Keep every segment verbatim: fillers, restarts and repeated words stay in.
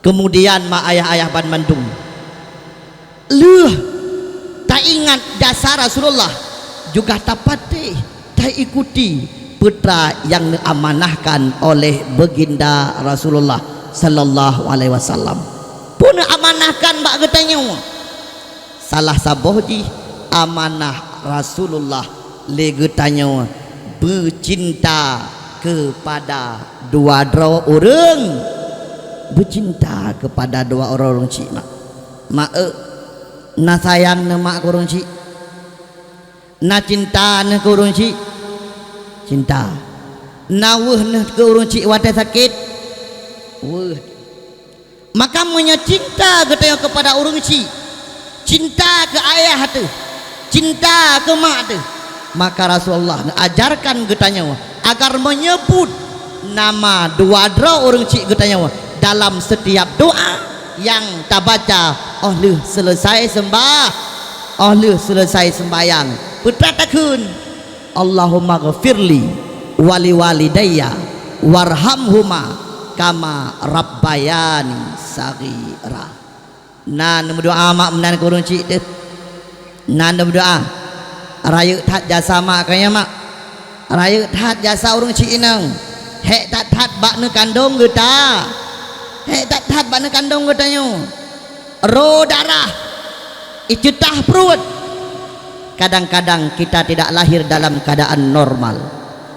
Keumudian mak ayah-ayah banmandum, lheueh taingat jasa Rasulullah, juga tapatéh, taikuti peue nyang neuamanahkan oleh Baginda Rasulullah sallallahu alaihi wasallam. Peue neuamanahkan bak geutanyoe? Salah saboh jih amanah Rasulullah lé geutanyoe beucinta keupada dua droe ureuëng. Beucinta keupada dua droe ureuëng chik mak. Mak, eh, na sayang neuh mak keu ureuëng chik? Na cinta neuh keu ureuëng chik? Cinta. Na weueh neuh keu ureuëng chik watée sakét? Weueh. Maka meunyoe cinta geutanyoe keupada ureuëng chik, cinta keu ayah teuh, cinta keu mak teuh, maka Rasulullah neuajarkan geutanyoe agar meunyeubut nama dua droe ureuëng chik geutanyoe dalam setiap doa nyang tabaca óh lheueh seuleusai seumbah, óh lheueh seuleusai seumbahyang. Peue takheun? Allahummaghfirli waliwalidayya warhamhuma kama rabbayani shaghira. Na neumeudoa mak meunan keu ureuëng chik teuh? Na neumeudoa? Rayeuk that jasa mak keu nyan mak. Rayeuk that jasa ureuëng chik inong. Hék that-that bak neukandong geuta. Hék that-that bak neukandong geutanyoe. Roh darah, iceutah pruet. Kadang-kadang kita tidak lahir dalam keadaan normal.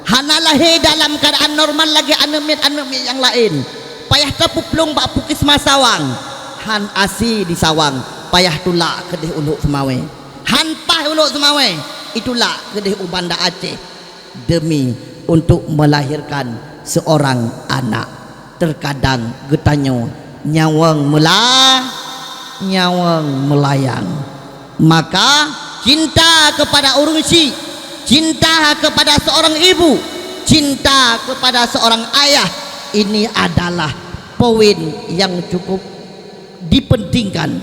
Hana lahé dalam keadaan normal lagée aneuk miet-aneuk miet nyang laén. Payah tapeuplueng bak puskesmas Sawang. Han asi di Sawang, payah tulak keudeh u Lhok Seumawé. Han paih u Lhok Seumawé, itulak keudeh u Banda Aceh demi untuk melahirkan seorang anak. Terkadang geutanyoe nyawöng meula-, nyawöng meulayang. Maka, cinta kepada ureuëng chik, cinta kepada seorang ibu, cinta kepada seorang ayah, ini adalah poin yang cukup dipentingkan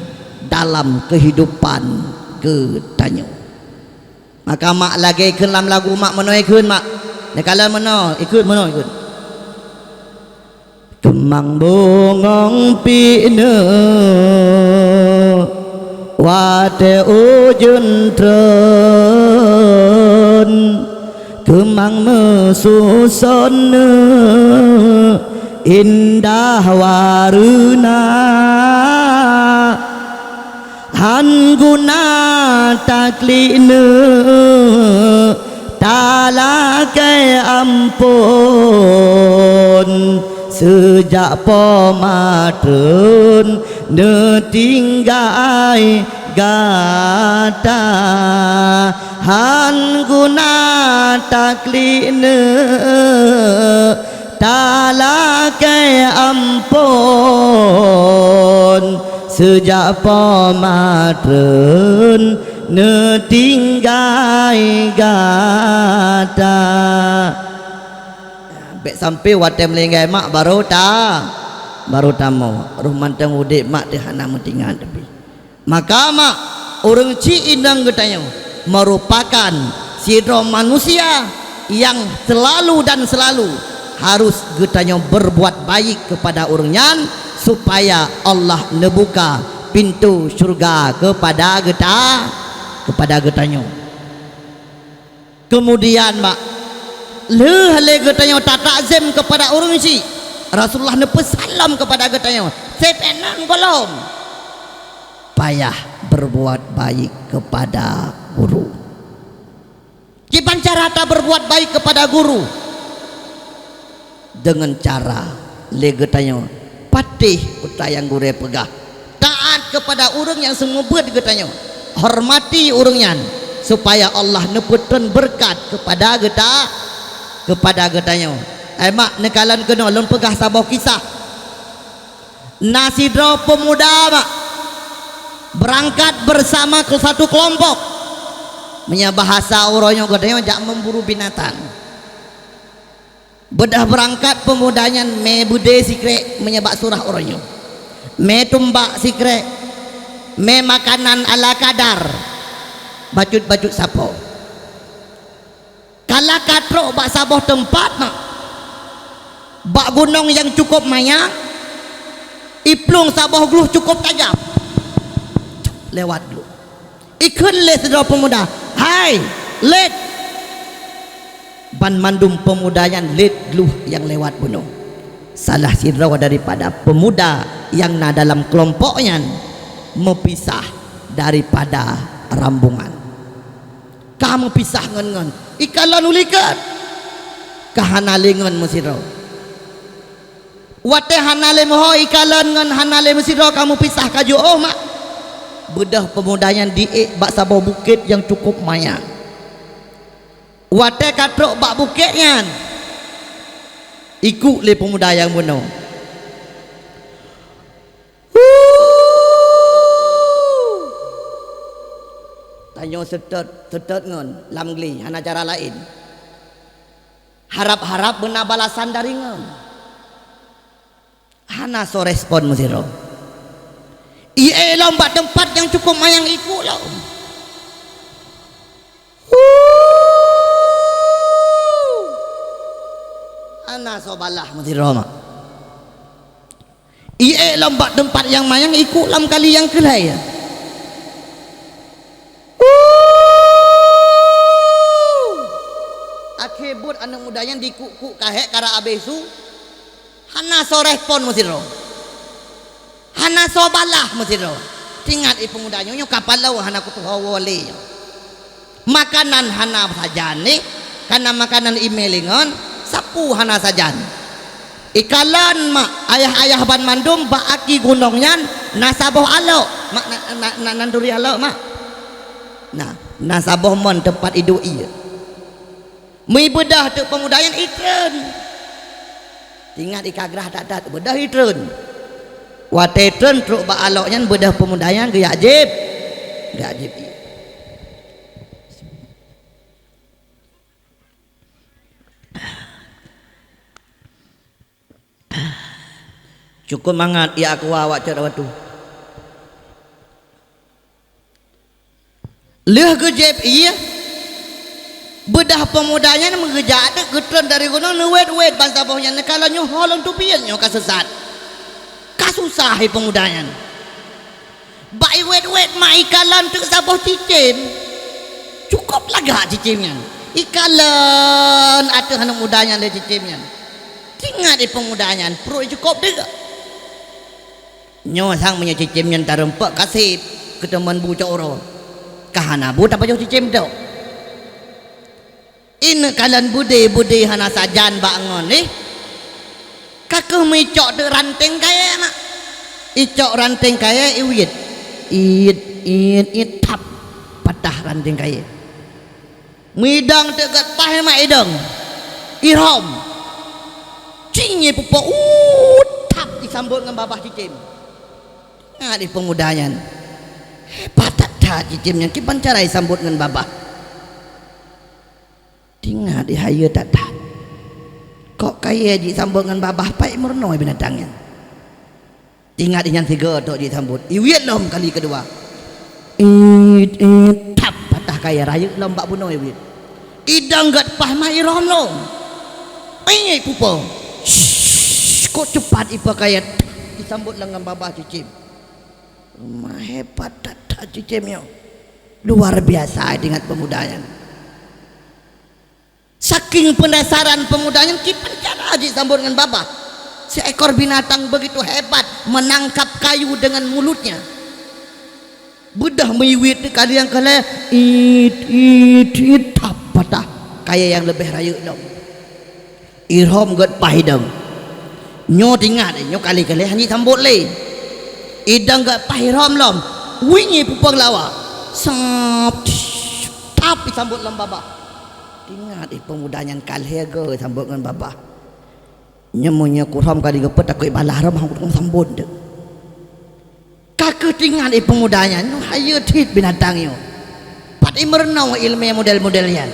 dalam kehidupan geutanyoe. Maka mak lagée kheun lam lagu mak meunoe kheun mak. Neukalon meunoe, ikheun meunoe kheun. Keumang bungöng pineuk watée ujeuen treun, keumang meususon neuk indah wareuna. Han guna taklik neuk talakée amphon, seujak po matreun neutinggai gata. Han guna taklik neuk talakée amphon, seujak po matreun neutinggai gata. Bék sampai watée meuninggai mak barô ta-, barô tamong, roh mantong udeb mak teuh hana meutingat tapi. Maka mak, ureuëng chik inong geutanyoe merupakan sidroe manusia yang selalu dan selalu harus geutanyoe berbuat baik kepada ureuëng nyan, supaya Allah neubuka pintoe syeuruga kepada geuta-, kepada geutanyoe. Keumudian mak, lheueh lé geutanyoe tatakzim kepada ureuëng chik, Rasulullah neupeusalam kepada geutanyoe, "Sép énan gohlom." Payah berbuat baik kepada guru. Kiban cara taberbuat baik kepada guru? Deungon cara lé geutanyoe patéh peue nyang gurée peugah. Taát kepada ureuëng nyang seumeubeuet geutanyoe. Hormati ureuëng nyan, supaya Allah neupeutreun beureukat kepada geuta-, kepada geutanyoe. Ai mak, neukalon keunoe lôn peugah saboh kisah. Na sidroe peumuda mak, beurangkat beusama keu satu keulompok. Meunyoe bahasa uroe nyoe geutanyoe jak memburu binatang. Beudôh beurangkat peumuda nyan mé beudé sikrék meunyoe bak surah uroe nyoe. Mé tumbak sikrék, mé makanan ala kadar, bacut-bacut sapo. Ka laka trok bak saboh teumpat mak, bak gunong nyang cukup manyang, Iplueng saboh gluh cukup tajam. Lewat gluh. Ikheun lé sidroe peumuda, "Hai, lét!" Banmandum peumuda nyan lét gluh nyang lewat bunoe. Salah sidroe daripada peumuda nyang na dalam keulompok nyan meupisah daripada rambungan. Ka meupisah ngon-ngon, ikalon u likot. Ka hana lé ngon meusidroe. Watée hana lé meuho ikalon ngon hana lé meusidroe ka meupisah ka jiôh mak. Beudôh peumuda nyan diék bak saboh bukét nyang cukup manyang. Watée ka trok bak bukét nyan, ikuk lé peumuda nyang bunoe. Hu! Tanyoe seutôt, seutôt ngon lam glé, hana cara laén. Harab-harab beuna balasan dari ngon. Hana soe respon meusidroe. Ié lom bak teumpat nyang cukup manyang ikuk lom. Hu! Hana soe balah meusidroe mak. Ié lom bak teumpat nyang manyang ikuk lam kali nyang keulhèe. Akhé buet aneuk muda nyan dikuk-kuk kahek karap abéh su. Hana soe respon meusidroe. Hana soe balah meusidroe. Tingat i peumuda nyoe, nyoe ka paloe hana kutuho woe lé nyoe. Makanan hana sajan nih, kana makanan imé lé ngon, sapeue hana sajan. Ikalon mak, ayah-ayah banmandum bak aki gunong nyan na saboh alok. Mak, na, na, na, nan turi alok mak. Nah, na saboh mon teumpat iduek ié. Meubeudôh teuk peumuda nyan itreun. Tingat ikagrah that-that, beudôh itreun. Watée treun trok bak alok nyan beudôh peumuda nyan geujak jieb. Geujak jieb ié. Cukup mangat ié aqua awak cot awak tu. Lheueh geujieb ié, beudôh peumuda nyan meugeujak teuk geutreun dari gunong neuwet-wet ban saboh nyan neukalon nyoe ho lôn teubiet nyoe ka seusat. Ka susah i peumuda nyan. Bak iwet-wet mak ikalon teuk saboh cicém. Cukup lagak cicém nyan. Ikalon ateueh aneuk muda nyan lé cicém nyan. Tingat i peumuda nyan pruet cukup deuk. Nyoe sang meunyoe cicém nyan tareumpok ka sép keuteumon bu cok uroe. Ka hana bu tapajoh cicém tok. Ineuk kalon beudé-beudé hana sajan bak ngon ih. Ka keuh meuicok teuk ranteng kayée mak. Icok ranteng kayée iwiet. Iet, iet, iet, thap. Patah ranteng kayée. Meudong teuk gét paih mak idong. Irhom. Cing ié pupo, uh, thap isambot ngon babah cicém. Ngat i peumuda nyan. Hebat that-that cicém nyan, kiban cara isambot ngon babah. Tingat ihayeue that-that. Kok kayée jisambot ngon babah, paih meurunoe binatang nyan. Tingat inyan sigoe tok jisambot. Iwiet lom kali keudua. It, it, thap, patah kayée rayeuk lom bak bunoe iwiet. Idong gét paih mak irhom lom. Ié pupo. Shh, kok cepat ipa kayée. Isambot lom ngon babah cicém. Rumoh hebat that-that cicém nyoe. Luar biasa tingat peumuda nyan. Saking penasaran peumuda nyan kiban cara jisambot ngon babah. Seekor binatang begitu hebat menangkap kayu dengan mulutnya. Beudôh meuiwiet teuk kali nyang keu lhée, it, it, it, thap patah. Kayée nyang leubeh rayeuk lom. Irhom gét paih idong. Nyoe tingat, nyoe kali keu lhée han jisambot lé. Idong gét paih irhom lom. Wing ié pupo lawa. Sap, thap isambot lom babah. Tingat, eh, peumuda nyan ka lhée goe sambot ngon babah. Nyoe meunyoe kurhom ka digeupeuet takot balah rhom, hana sambot teuk. Ka keuh tingat, eh, peumuda nyan, nyoe hayeue that binatang nyoe. Pat imeurunoe ileumé model-model nyan.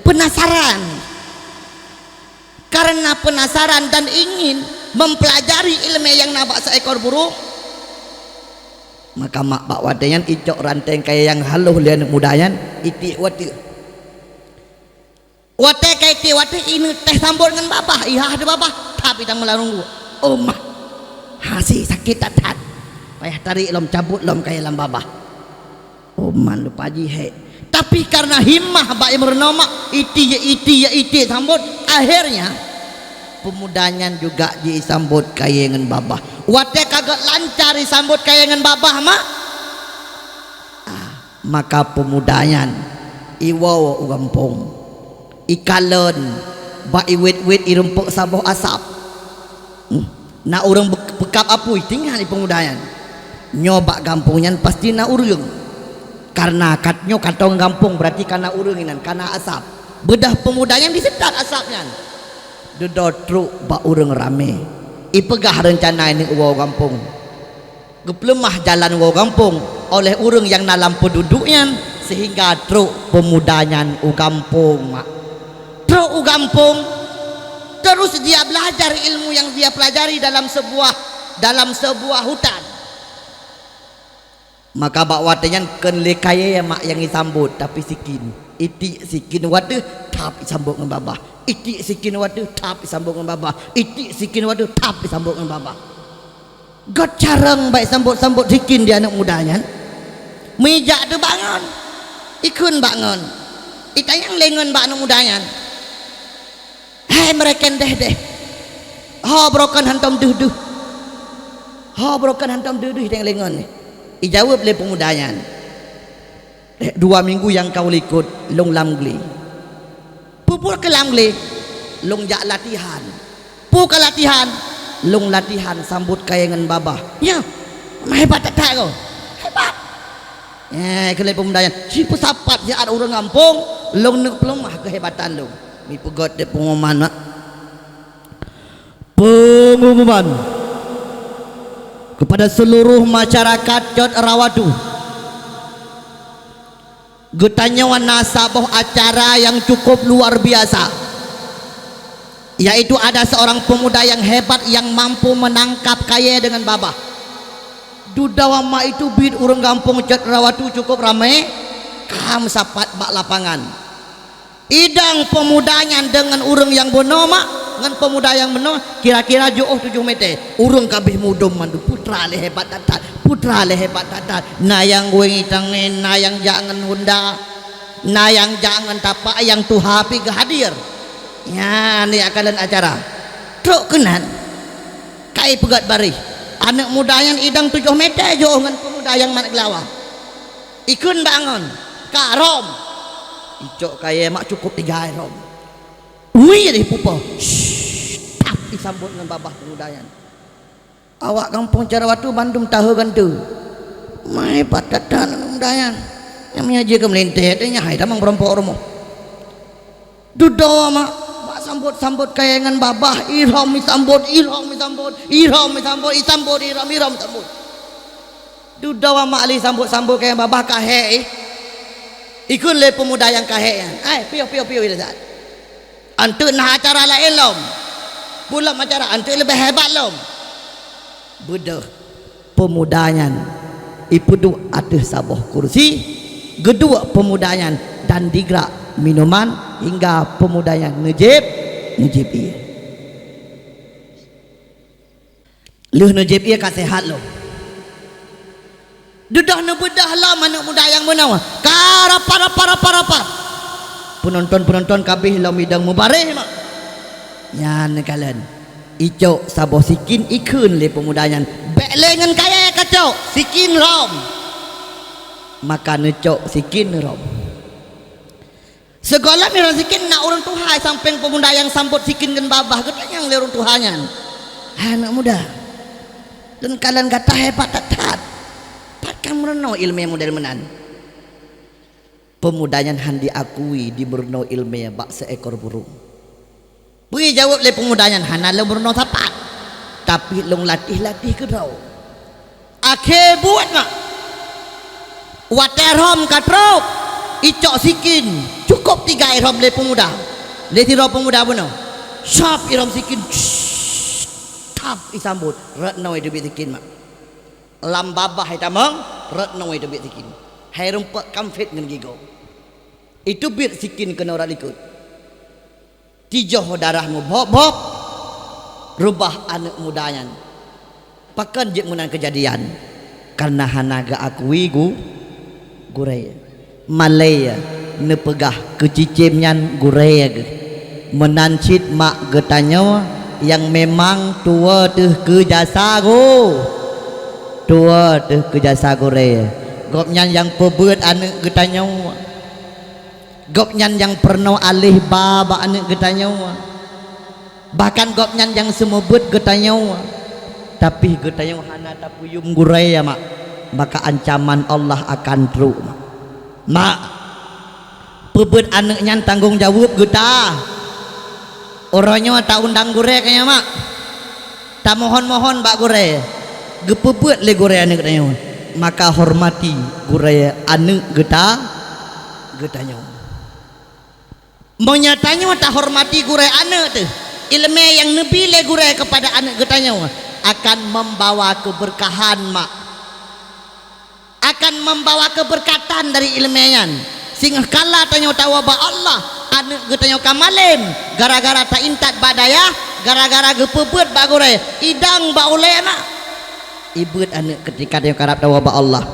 Penasaran. Karena penasaran dan ingin mempelajari ileumé nyang na bak seekor burung, maka mak bak watée nyan icok ranteng kayée nyang haloh lé aneuk muda nyan, itiek u ateueh. Watée ka itiek u ateueh, ineuk teuh sambot ngon babah, ihah di babah, tapi tang meularong gua. Oh mah, ha Asyik sakét that-that. Payah tarék lom, cabot lom kayée lam babah. Oh, man lupa jihek. Tapi karena himmah bak imeurunoe mak, iti ya iti ya iti sambot. Akhirnya, pemuda nyan juga jisambot kayée ngon babah. Watée ka gét lancar jisambot kayée ngon babah mak, ah, maka pemuda nyan iwoe u gampông. Ikalon, bak iwét-wét irumpok saboh asap. Hmm. Na ureuëng bek-, peukab apui, tinggai peumuda nyan. Nyoe bak gampông nyan pasti na ureuëng. Karena kat nyoe katong gampông, berarti kana ureuëng inan, kana asap. Beudah peumuda nyan diseutôt asap nyan. Dudoe trok bak ureuëng ramé. Ipeugah reuncana ineuk woe gampông. Geupeuleumah jalan woe gampông oleh ureuëng nyang na lam peududuk nyan, sehingga trok peumuda nyan u gampông mak. Trok u gampông, terus dia belajar ilmu yang dia pelajari dalam sebuah, dalam sebuah hutan. Maka bak watée nyan kheun lé kayée mak nyang jisambot, tapi sikin. Itiek sikin u ateueh, thap jisambot ngon babah. Itiek sikin u ateueh, thap jisambot ngon babah. Itiek sikin u ateueh, thap jisambot ngon babah. Gét carông bak sambot-sambot sikin di aneuëk muda nyan. Meujak teuh bak ngon. Ikheun bak ngon. Itanyong lé ngon bak aneuëk muda nyan. Hai meureken deh-deh. Ho broken hantom deuh-deuh. Ho broken hantom deuh-deuh itanyong lé ngon. Ijaweueb lé peumuda nyan. Eh, dua minggu nyang ka u likot, lôn lam glé. Peue-peue keu lam glé? Lôn jak latihan. Peue ka latihan? Lôn latihan sambot kayée ngon babah. Nyoe, ma hebat that-that ko. Hebat. Eh, keu lé peumuda nyan, sipeusapat siat ureuëng gampông, lôn neuk peuleumah keuhebatan lôn. Meupeugét deh pengumuman, mak. Pengumuman kepada seluruh masyarakat Cot Rawatu. Geutanyoe na saboh acara nyang cukup luar biasa, yaitu ada seorang pemuda yang hebat yang mampu menangkap kayée dengan babah. Dudoe mak, itu biet ureuëng gampông Cot Rawatu cukup ramé, ka meusapat bak lapangan. Idong peumuda nyan deungon ureuëng nyang bunoe mak, ngon peumuda nyang bunoe kira-kira jiôh tujoh meter. Ureuëng ka abéh mudom mandum, putra lé hebat that-that, putra lé hebat that-that. Na nyang gueng itangen, na nyang jak ngon honda, na nyang jak ngon tapak, nyang tuha pih geuhadir. Nyan jak kalon acara. Trok keunan, ka ipeugét baréh. Aneuëk muda nyan idong tujoh meter jiôh ngon peumuda nyang mat geulawa. Ikheun bak ngon, "Ka rhom!" Icok kayée mak cukup tiga rhom. Ui deh pupo. Shh, tap isambot ngon babah peumuda nyan. Awak gampông Cot Rawatu bandum tahe gante. Mai pat that-that peumuda nyan. Nyang meunyoe jih keu meulintée teuh nyan hai tamong peurumpok rumoh. Dudoe mak, bak sambot-sambot kayée ngon babah, irhom isambot, irhom isambot, irhom isambot, isambot irhom, irhom isambot. Dudoe mak lé sambot-sambot kayée babah ka hék, eh. Ikheun lé peumuda nyang ka hék nyan, "Ai, piôh, piôh, piôh, Ilzat. Anteuk na acara laén lom. Peue lom acara anteuk leubeh hebat lom." Beudôh peumuda nyan ipeuduek ateueh saboh kursi, geuduek peumuda nyan dan digrak minuman hingga peumuda nyan neujieb, neujieb ié. Lheueh neujieb ié ka seuhat lom. Dudoe neubeudôh lom aneuëk muda nyang bunoe. Ka rapat, rapat, rapat, rapat. Peunonton-peunonton ka abéh lom idong meubaréh mak. Nyan neukalon. Icok saboh sikin ikheun lé peumuda nyan, "Bék lé ngon kayée kacok, sikin rhom." Maka neucok sikin rhom. Sigohlom irhom sikin na ureuëng tuha sampéng peumuda nyang sambot sikin ngon babah, geutanyong lé ureuëng tuha nyan, "Hai aneuëk muda, lôn kalon gata hebat that-that. Pat kameurunoe iéleumé model meunan?" Peumuda nyan hán jiakui jimeurunoe iéleumé bak seuekor burông. Peue jaweueb lé peumuda nyan, "Hana lôn meurunoe sapat, tapi lôn latih-latih keudroe." Akhé buet mak. Watée rhom ka trok, icok sikin, cukup tiga rhom lé peumuda. Lé sidroe peumuda bunoe. Sab irhom sikin, thap isambot, rot noe teubiet sikin mak. Lam babah itamong, rot noe teubiet sikin. Hai rumpok kamfét ngon gigoe. Iteubiet sikin keunoe rot likot. Tijoh darah meubob-bob, reubah aneuëk muda nyan. Pakon jeuet meunan keujadian? Kareuna hana geuakui gu-, gurée. Malée neupeugah keu cicém nyan gurée geuh. Meunan cit mak geutanyoe nyang memang tuwoe teuh keu jasa gu-, tuwoe teuh keu jasa gurée. Gobnyan nyang peubeuet aneuëk geutanyoe. Gobnyan nyang peurunoe aléh ba bak aneuëk geutanyoe. Bahkan gobnyan nyang seumeubeuet geutanyoe, tapi geutanyoe hana tapeuyuem gurée, ya mak, maka ancaman Allah akan trok, mak. Mak, peubeuet aneuëk nyan tanggong jaweueb geuta. Uroe nyoe taundang gurée keu nyoe, mak. Tamohon-mohon bak gurée, geupeubeuet lé gurée aneuëk geutanyoe, maka hormati gurée aneuëk geuta-, geutanyoe. Meunyoe tanyoe tahormati gurée aneuëk teuh, iéleumé nyang neubi lé gurée keupada aneuëk geutanyoe akan membawa keubeurkahan, mak. Akan membawa keubeurkatan dari iéleumé nyan. Singoh kala tanyoe tawoe bak Allah, aneuëk geutanyoe ka malém, gara-gara taintat bak dayah, gara-gara geupeubeuet bak gurée, idang bak ulée, mak. Ibeuet aneuëk keutika tanyoe karab tawoe bak Allah.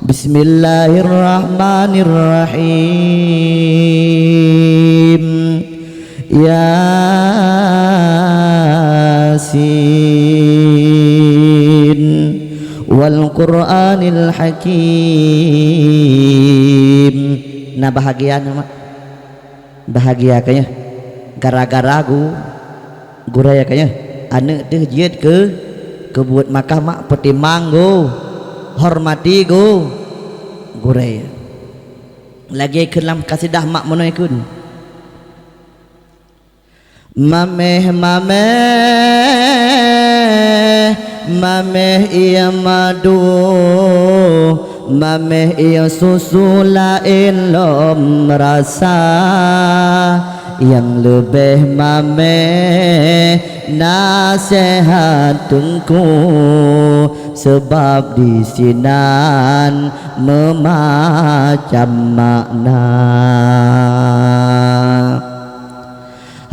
Bismillahirrahmanirrahim. Yasin. Wal Qur'anil Hakim. Nah, bahagia nyoe, mak. Bahagia keu nyoe. Gara-gara gu-, gurée keu nyoe. Aneuëk teuh jeuet keu, keu buet, maka mak peutimang gu-, hormati gu-, gurée. Lagée kheun lam kasidah mak meunoe kheun. Maméh, maméh, maméh ié madu, maméh ié susu laén lom rasa, nyang leubeh maméh naseuhat teungku, seubab disinan meumacam makna.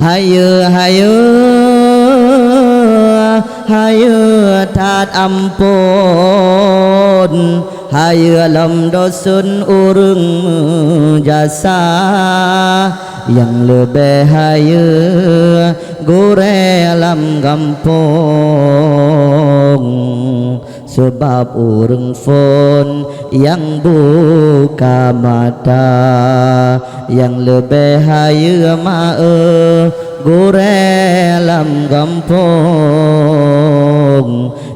Hayeue, hayeue, hayeue that amphon, hayeue lom dosen ureuëng meujasa, nyang leubeh hayeue gurée lam gampông. Seubab ureuëng phon nyang buka mata, nyang leubeh hayeue ma-e gurée lam gampông,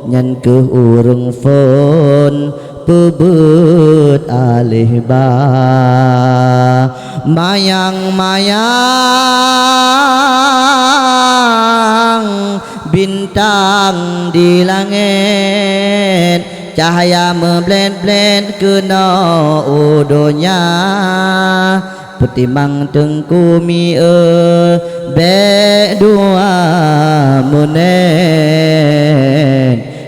nyan kheueh ureuëng phon peubeuet aléh ba. Mayang-mayang bintang di langét, cahya meublét-blét keunoe u donya. Peutimang teungku mié bék dua meunét,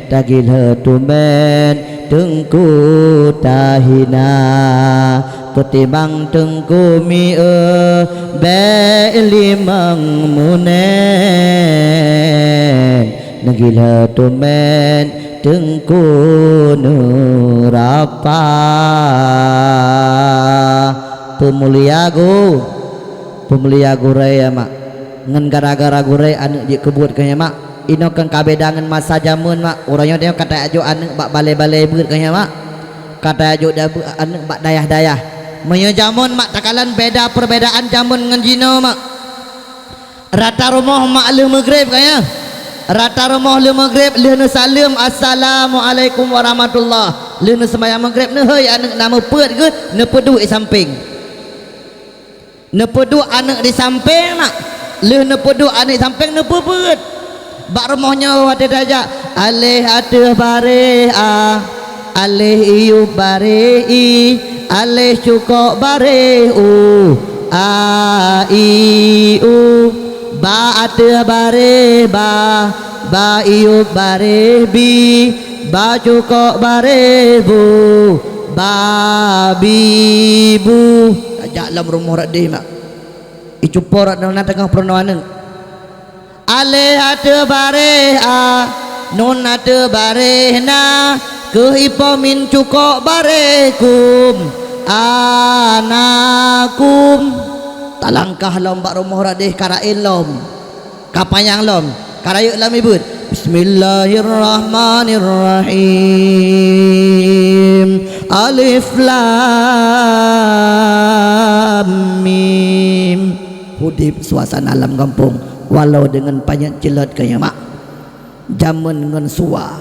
tagilhée teumén teungku tahina. Peutimang teungku mié bék limong meunét, neugilhée teumén teungku neurapa. Peumulia gu-, peumulia gurée, ya mak. Ngon gara-gara gurée aneuëk jeuet keu buet keu nyoe, mak. Inoe kan ka beda ngon masa jameun, mak. Uroe nyoe tanyoe ka tajok aneuëk bak balée-balée beuet keu nyoe, mak. Ka tajok da-, aneuëk bak dayah-dayah. Meunyoe jameun, mak, takalon beda perbedaan jameun ngon jinoe, mak. Rata rumoh mak lheueh meugreb keu nyoe. Rata rumoh lheueh meugreb, lheueh neusaleuem, "Assalamualaikum warahmatullah." Lheueh neuseumayang meugreb, neuhôi aneuëk na meupeuet geuh, neupeuduek di sampéng. Neupeuduek aneuëk di sampéng, mak. Lheueh neupeuduek aneuëk di sampéng, neupeubeuet. Bak rumoh nyoe watée tajak, aléh ateueh baréh a, aléh iyup baréh i, aléh cukok baréh u, a, i, u. Ba ateueh baréh ba, ba iyup baréh bi, ba cukok baréh bu, ba, bi, bu. Tajak lam rumoh rot deh, mak. Icupo rot na teungoh peurunoe aneuëk. Aléh ateueh baréh a, Nun ateueh bareh na, keuh ipoh min cukok bareh kum, anakum. Talangkah lom bak rumoh radeh ka raén lom. Ka panyang lom, ka rayeuk lom ibeut. Bismillahirrahmanirrahim. Alif Lam Mim. Udeb suasana lam gampông, walau deungon panyet ceulot keu nyan mak. Jameun ngon suwa,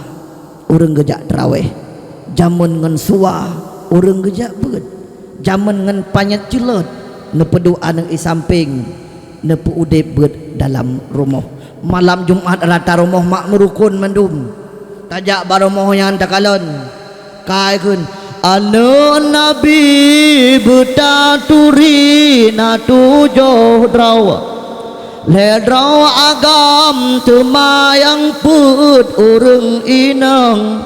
ureuëng geujak teurawéh. Jameun ngon suwa, ureuëng geujak beuet. Jameun ngon panyet ceulot, neupeuduek aneuëk i sampéng, neupeu-udeb beuet dalam rumoh. Malam Jumat rata rumoh mak meurukon mandum. Tajak bak rumoh nyan takalon. Kai kheun, "Aneuëk Nabi beutaturi na tujoh droe. Lhée droe agam teuma nyang peuet ureuëng inong."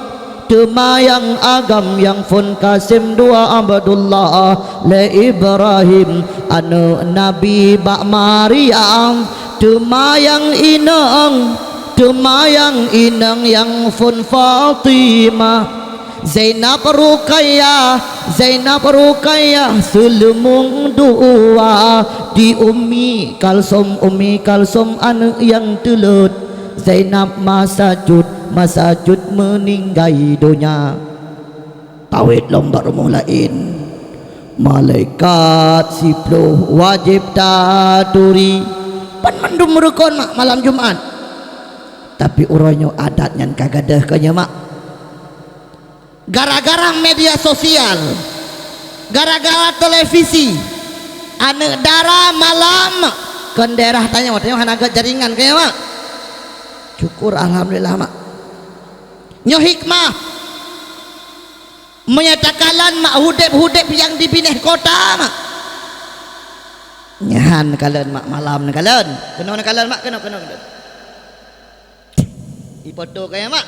Teuma nyang agam nyang phon Kasim dua Abdullah lé Ibrahim, aneuëk Nabi bak Maryam. Teuma nyang inong, teuma nyang inong nyang phon Fatimah. Zainab Ruqayyah, Zainab Ruqayyah seuleumong dua di Ummi Kalsum, Ummi Kalsum aneuëk nyang teulot. Zainab masa cut, masa cut meuninggai donya. Tawét lom bak rumoh laén. Malaikat siploh wajéb taturi. Ban mandum meurukon mak malam Jumat. Tapi uroe nyoe adat nyan ka gadôh keu nyoe mak. Gara-gara media sosial, gara-gara televisi, aneuëk dara malam kon daerah tanyoe, tanyoe hana gét jaringan keu nyoe mak. Syukur alhamdulillah mak. Nyoe hikmah. Meunyoe takalon mak udeb-udeb nyang di binéh kota mak. Nyan kalon mak malam ni kalon. Keunoe ni kalon mak, keunoe, keunoe, keunoe. Ipoto kaya mak.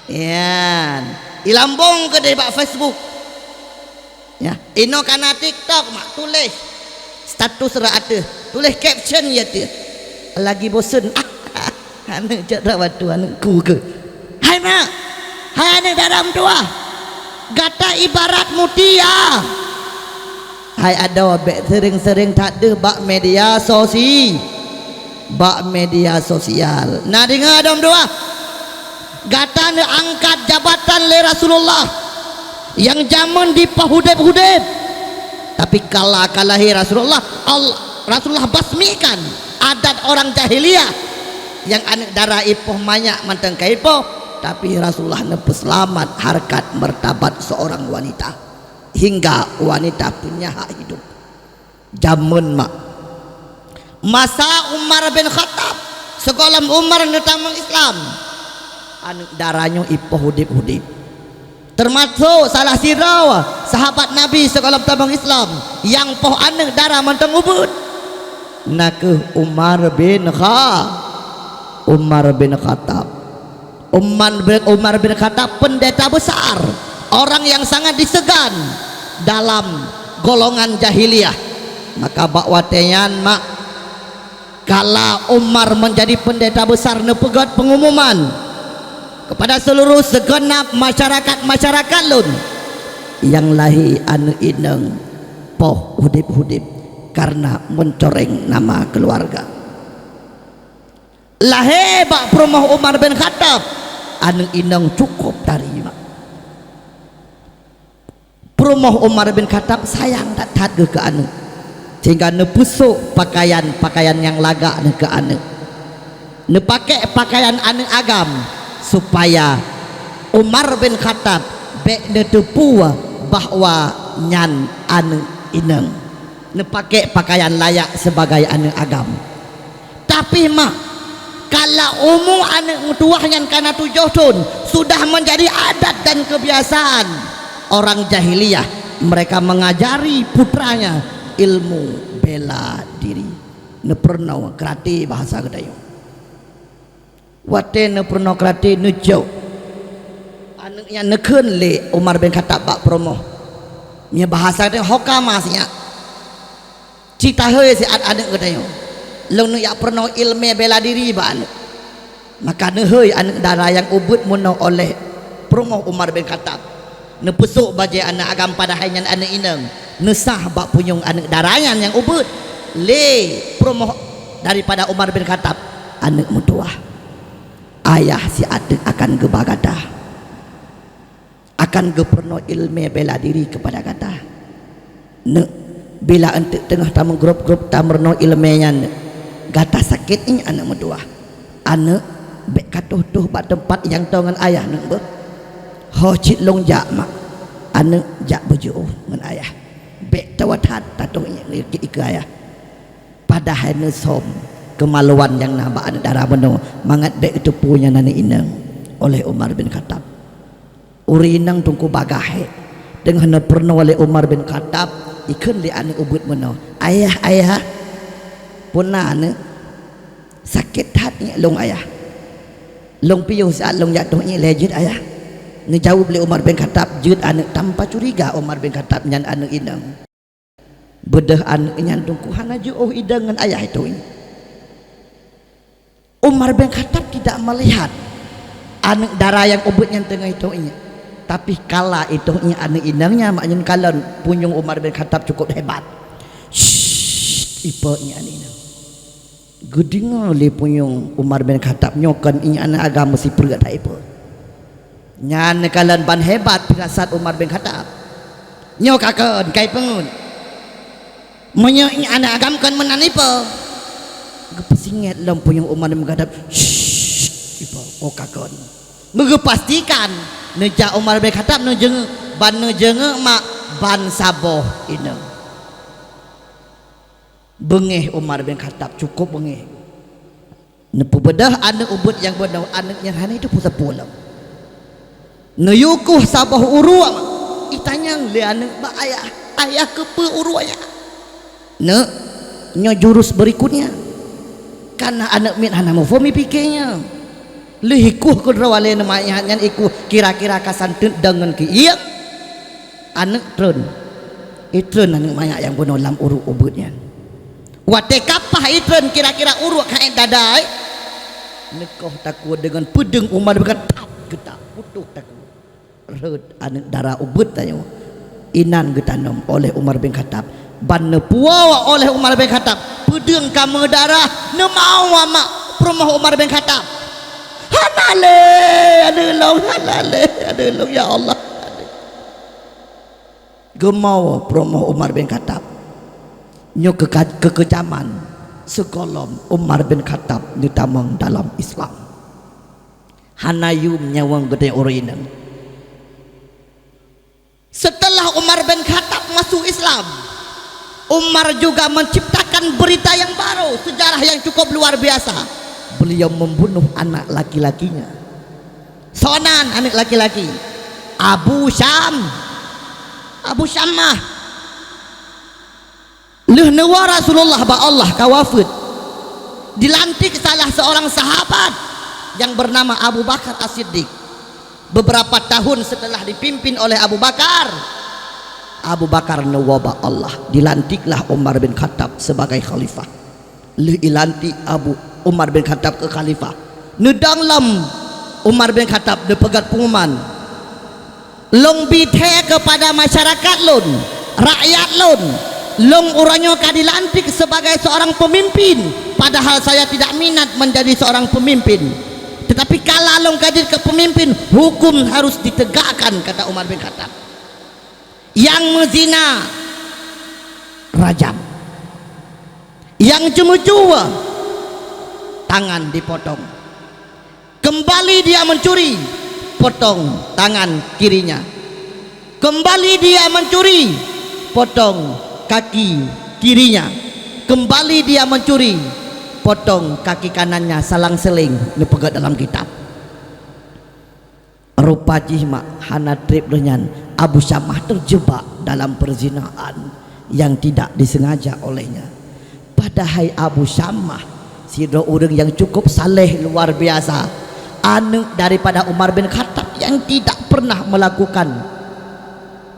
Nyan. Ilambong keudeh bak Facebook. Ya, inoe kana TikTok mak, tuléh status rot ateueh, tuléh caption ya teuh. Lagi bosen. Aneuëk jak rawat tu aneuëk ku keu. Hai mak, hai aneuëk dara meutuwah, gata ibarat mutia. Hai adoe bék seuréng-seuréng that deuh bak media sosi-, bak media sosial. Na deungoe adoe meutuwah? Gata neuangkat jabatan lé Rasulullah nyang jameun dipoh udeb-udeb. Tapi kala ka lahé Rasulullah, Al-, Rasulullah basmikan adat orang jahiliyah nyang aneuëk dara ipoh manyak mantong ka ipoh, tapi Rasulullah neupeuseulamat harkat martabat seorang wanita hingga wanita punya hak hidup. Jameun mak. Masa Umar bin Khattab, sigohlom Umar neutamong Islam, aneuëk dara nyoe ipoh udeb-udeb. Teumasok salah sidroe sahabat Nabi sigohlom tamong Islam nyang poh aneuëk dara mantong ubeuet. Na kheueh Umar bin Kha-, Umar bin Khattab. Umar bin, Umar bin Khattab pendeta besar, orang yang sangat disegani dalam golongan jahiliyah. Maka bak watée nyan mak, kala Umar menjadi pendeta besar neupeugét pengumuman kepada seluruh segenap masyarakat-masyarakat lôn nyang lahé aneuëk inong poh udeb-udeb karena mencoreng nama keluarga. Lahé bak peurumoh Umar bin Khattab, aneuëk inong cukup tarima. Peurumoh Umar bin Khattab sayang that-that geuh keu aneuëk, sehingga neupeusok pakaian-pakaian nyang lagak nyan keu aneuëk. Neupakék pakaian aneuëk agam, supaya Umar bin Khattab bék neuteupeue bahwa nyan aneuëk inong. Neupakék pakaian layak sebagai aneuëk agam. Tapi mak, kala umu aneuëk meutuwah nyan kana tujoh thon, sudah menjadi adat dan kebiasaan orang jahiliyah. Mereka mengajari putranya ilmu bela diri. Neupeurunoe karate bahasa geutanyoe. Watée neupeurunoe karate neucok, aneuëk nyan neukheun lé Umar bin Khattab bak peurumoh. Nyan bahasa geutanyoe hokama sinyak. Ci tahôi siat aneuëk geutanyoe. Lôn neujak peurunoe iéleumé bela diri bak aneuëk. Maka neuhôi aneuëk dara nyang ubeuet meunoe oleh peurumoh Umar bin Khattab. Neupeusok bajée aneuëk agam padahai nyan aneuëk inong. Neusah bak punyueng aneuëk dara nyan nyang ubeuet lé peurumoh daripada Umar bin Khattab, "Aneuëk meutuwah, ayah siat teuk akan geuba gata, akan geupeurunoe iéleumé bela diri keupada gata. Neuk, bila eunteuk teungoh tameugrôp-grôp tameurunoe iéleumé nyan, gata sakét iék aneuëk meutuwah. Aneuëk, bék ka toh-toh bak teumpat nyang toe ngon ayah neuk beuh. Ho cit lôn jak, mak. Aneuëk, jak beujiôh ngon ayah. Bék tawa that tatoh iék ikeue ayah." Padahai neusöm keumaluan nyang na bak aneuëk dara meunoe mangat bék geuteupeue nyan aneuëk inong oleh Umar bin Khattab. Ureuëng inong teungku bagah hék. Teungoh neupeurunoe lé Umar bin Khattab, ikheun lé aneuëk ubeuet meunoe, "Ayah, ayah, peue na aneuëk? Sakét that iék lôn, ayah. Lôn piôh siat lôn jak toh iék lé jeuet, ayah." Neujaweueb lé Umar bin Khattab, "Jeuet, aneuëk." Tanpa curiga Umar bin Khattab nyan aneuëk inong. Beudôh aneuëk nyan teungku hana jiôh idong ngon ayah itoh iék. Umar bin Khattab tidak melihat aneuëk dara nyang ubeuet nyan teungoh itoh iék. Tapi kala itoh iék aneuëk inong nyan, mak nyan kalon punyueng Umar bin Khattab cukup hebat. "Syit, ipe iék aneuëk inong." Geudeungoe lé punyueng Umar bin Khattab, "Nyoe kon iék aneuëk agam meusipreuk that ipe." Nyan neukalon ban hebat firasat Umar bin Khattab. "Nyoe ka kon, ka ipeungeut. Meunyoe iék aneuëk agam kon meunan ipe." Geupeusingét lom punyueng Umar bin Khattab, "Syit, ipe, oh ka kon." Meugeupastikan, neujak Umar bin Khattab neujeungeuk, ban neujeungeuk mak ban saboh inong. Beungéh Umar bin Khattab, cukup beungéh. Neupeubeudôh aneuëk ubeuet nyang meunoe, aneuëk nyan hana jiteupeue sapeue lom. Neuyue kueh saboh uruek, itanyong lé aneuëk bak ayah, "Ayah, keupeue uruek nyan?" "Neuk, nyoe jurus berikutnya." Kana aneuëk miet hana muphom ipike nyan. Lheueh ikueh keudroe lé aneuëk manyak nyan, ikueh kira-kira ka santeut deungon keuieng. Aneuëk treun. Itreun aneuëk manyak nyang bunoe lam uruek ubeuet nyan. Watée kapah itreun kira-kira uruek ka ék dadai, neukoh takue deungon peudeueng Umar bin Khattab, geutak putôh takue. Rhot aneuëk dara ubeuet tanyoe. Inan geutanom oleh Umar bin Khattab. Ban neupuwoe oleh Umar bin Khattab, peudeueng ka meudarah, neumawah mak peurumoh Umar bin Khattab. "Hana lé aneuëk lôn, hana lé aneuëk lôn, ya Allah." Geumawah peurumoh Umar bin Khattab. Nyoe keuka-, keukeujaman sigohlom Umar bin Khattab neutamong dalam Islam. Hana yum nyawöng geutanyoe ureuëng inong. Setelah Umar bin Khattab masuk Islam, Umar juga menciptakan berita yang baru, sejarah yang cukup luar biasa. Beliau membunuh anak laki-lakinya. Soe nan aneuëk laki-laki? Abu Syam. Abu Syamah. Lheueh neuwoe Rasulullah bak Allah ka wafeuet, dilantik salah seorang sahabat yang bernama Abu Bakar As-Siddiq. Beberapa tahun setelah dipimpin oleh Abu Bakar, Abu Bakar neuwoe bak Allah, dilantiklah Umar bin Khattab sebagai khalifah. Lheueh ilantik Abu Umar bin Khattab keu khalifah, neudong lom Umar bin Khattab neupeugét pengumuman, "Lôn bi thée keupada masyarakat lôn, rakyat lôn, lôn uroe nyoe ka dilantik sebagai seorang pemimpin, padahal saya tidak minat menjadi seorang pemimpin. Tetapi kala lôn ka jeuet keu pemimpin, hukum harus ditegakkan," kata Umar bin Khattab. "Nyang meuzina, rajam. Nyang ceumeucue, tangan dipotong. Kembali dia mencuri, potong tangan kirinya. Kembali dia mencuri, potong kaki kirinya. Kembali dia mencuri, potong kaki kanannya, salang-seling," neupeugét dalam kitab. Rupa jih mak hana treb lheueh nyan, Abu Syamah terjebak dalam perzinaan yang tidak disengaja olehnya. Padahai Abu Syamah sidroe ureuëng yang cukup saleh luar biasa, aneuëk daripada Umar bin Khattab yang tidak pernah melakukan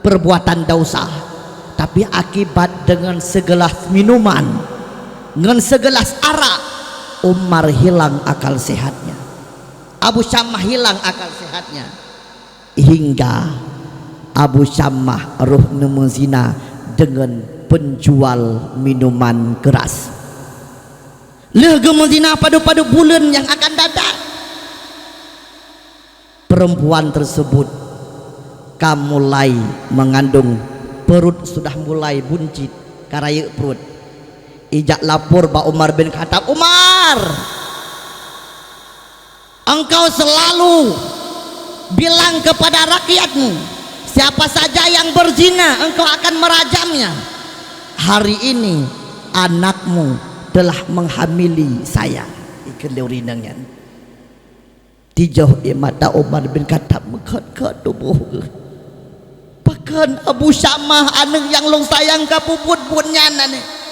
perbuatan dosa, tapi akibat dengan segelas minuman, ngon segelas arak, Umar hilang akal sehatnya. Abu Syamah hilang akal sehatnya. Hingga Abu Syamah roh neumeuzina deungon penjual minuman keras. Lheueh geumeuzina padub-padub buleuen nyang akan datang, perempuan tersebut ka mulai mengandung, perut sudah mulai buncit, ka rayeuk pruet. Ijak lapor bak Umar bin Khattab, "Umar, engkau selalu bilang kepada rakyatmu, siapa saja yang berzina, engkau akan merajamnya. Hari ini anakmu telah menghamili saya." Ikheun lé ureueng inong nyan. Tijoh ie mata Umar bin Khattab meukhot-khot tuboh geuh. "Pakon Abu Syamah, aneuëk nyang lôn sayang, ka peubuet buet nyan, aneuëk?"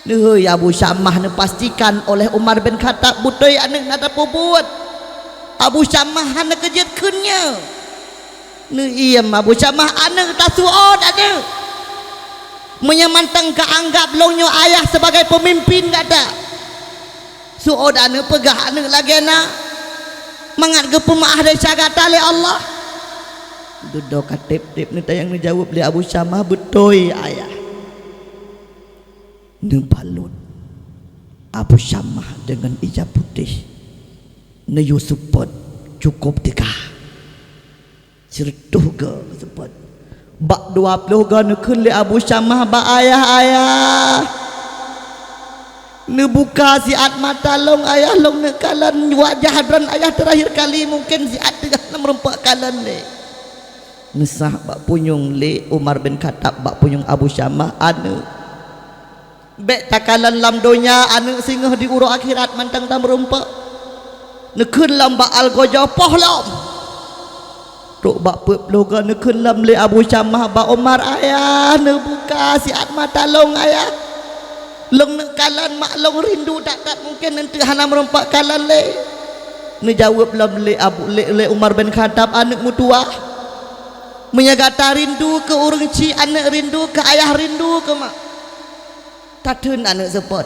Neuhôi Abu Syamah, neupastikan oleh Umar bin Khattab beutôi aneuëk na tapeubuet. Abu Syamah hana keujeuet kheun nyoe. Neuiem Abu Syamah, "Aneuëk, tasuot aneuëk. Meunyoe mantong ka anggab lôn nyoe ayah sebagai peumimpin gata, suot aneuëk, peugah aneuëk lagée na, mangat geupeumeuáh desya gata lé Allah." Dudoe ka teb-teb neutanyong, neujaweueb lé Abu Syamah, "Beutôi, ayah." Neubalot Abu Syamah deungon ija putéh, neuyue seupôt, cukôp teuga. Sireutôh goe seupôt. Bak dua ploh goe neukheun lé Abu Syamah bak ayah-ayah. Neubuka siat mata lôn ayah, lôn neuk kalon wajah droen ayah teurakhir kali, mungken siat teuga na meurumpok kalon lé. Neusah bak punyueng lé Umar bin Khattab, bak punyueng Abu Syamah, "Aneuëk, bék takalon lam donya aneuëk, singoh di uroe akhirat mantong tameurumpok." Neukheun lom bak algojo, "Poh lom!" Trok bak peuet ploh goe neukheun lom lé Abu Syamah bak Umar, "Ayah, neubuka siat mata lôn ayah. Lôn neuk kalon mak lôn, rindu that-that, mungken eunteuk hana meurumpok kalon lé." Neujaweueb lom lé Abu, lé, lé Umar bin Khattab, "Aneuëk meutuwah, meunyoe gata rindu keu ureuëng chik aneuëk, rindu keu ayah, rindu keu mak, tatheun aneuëk seupôt.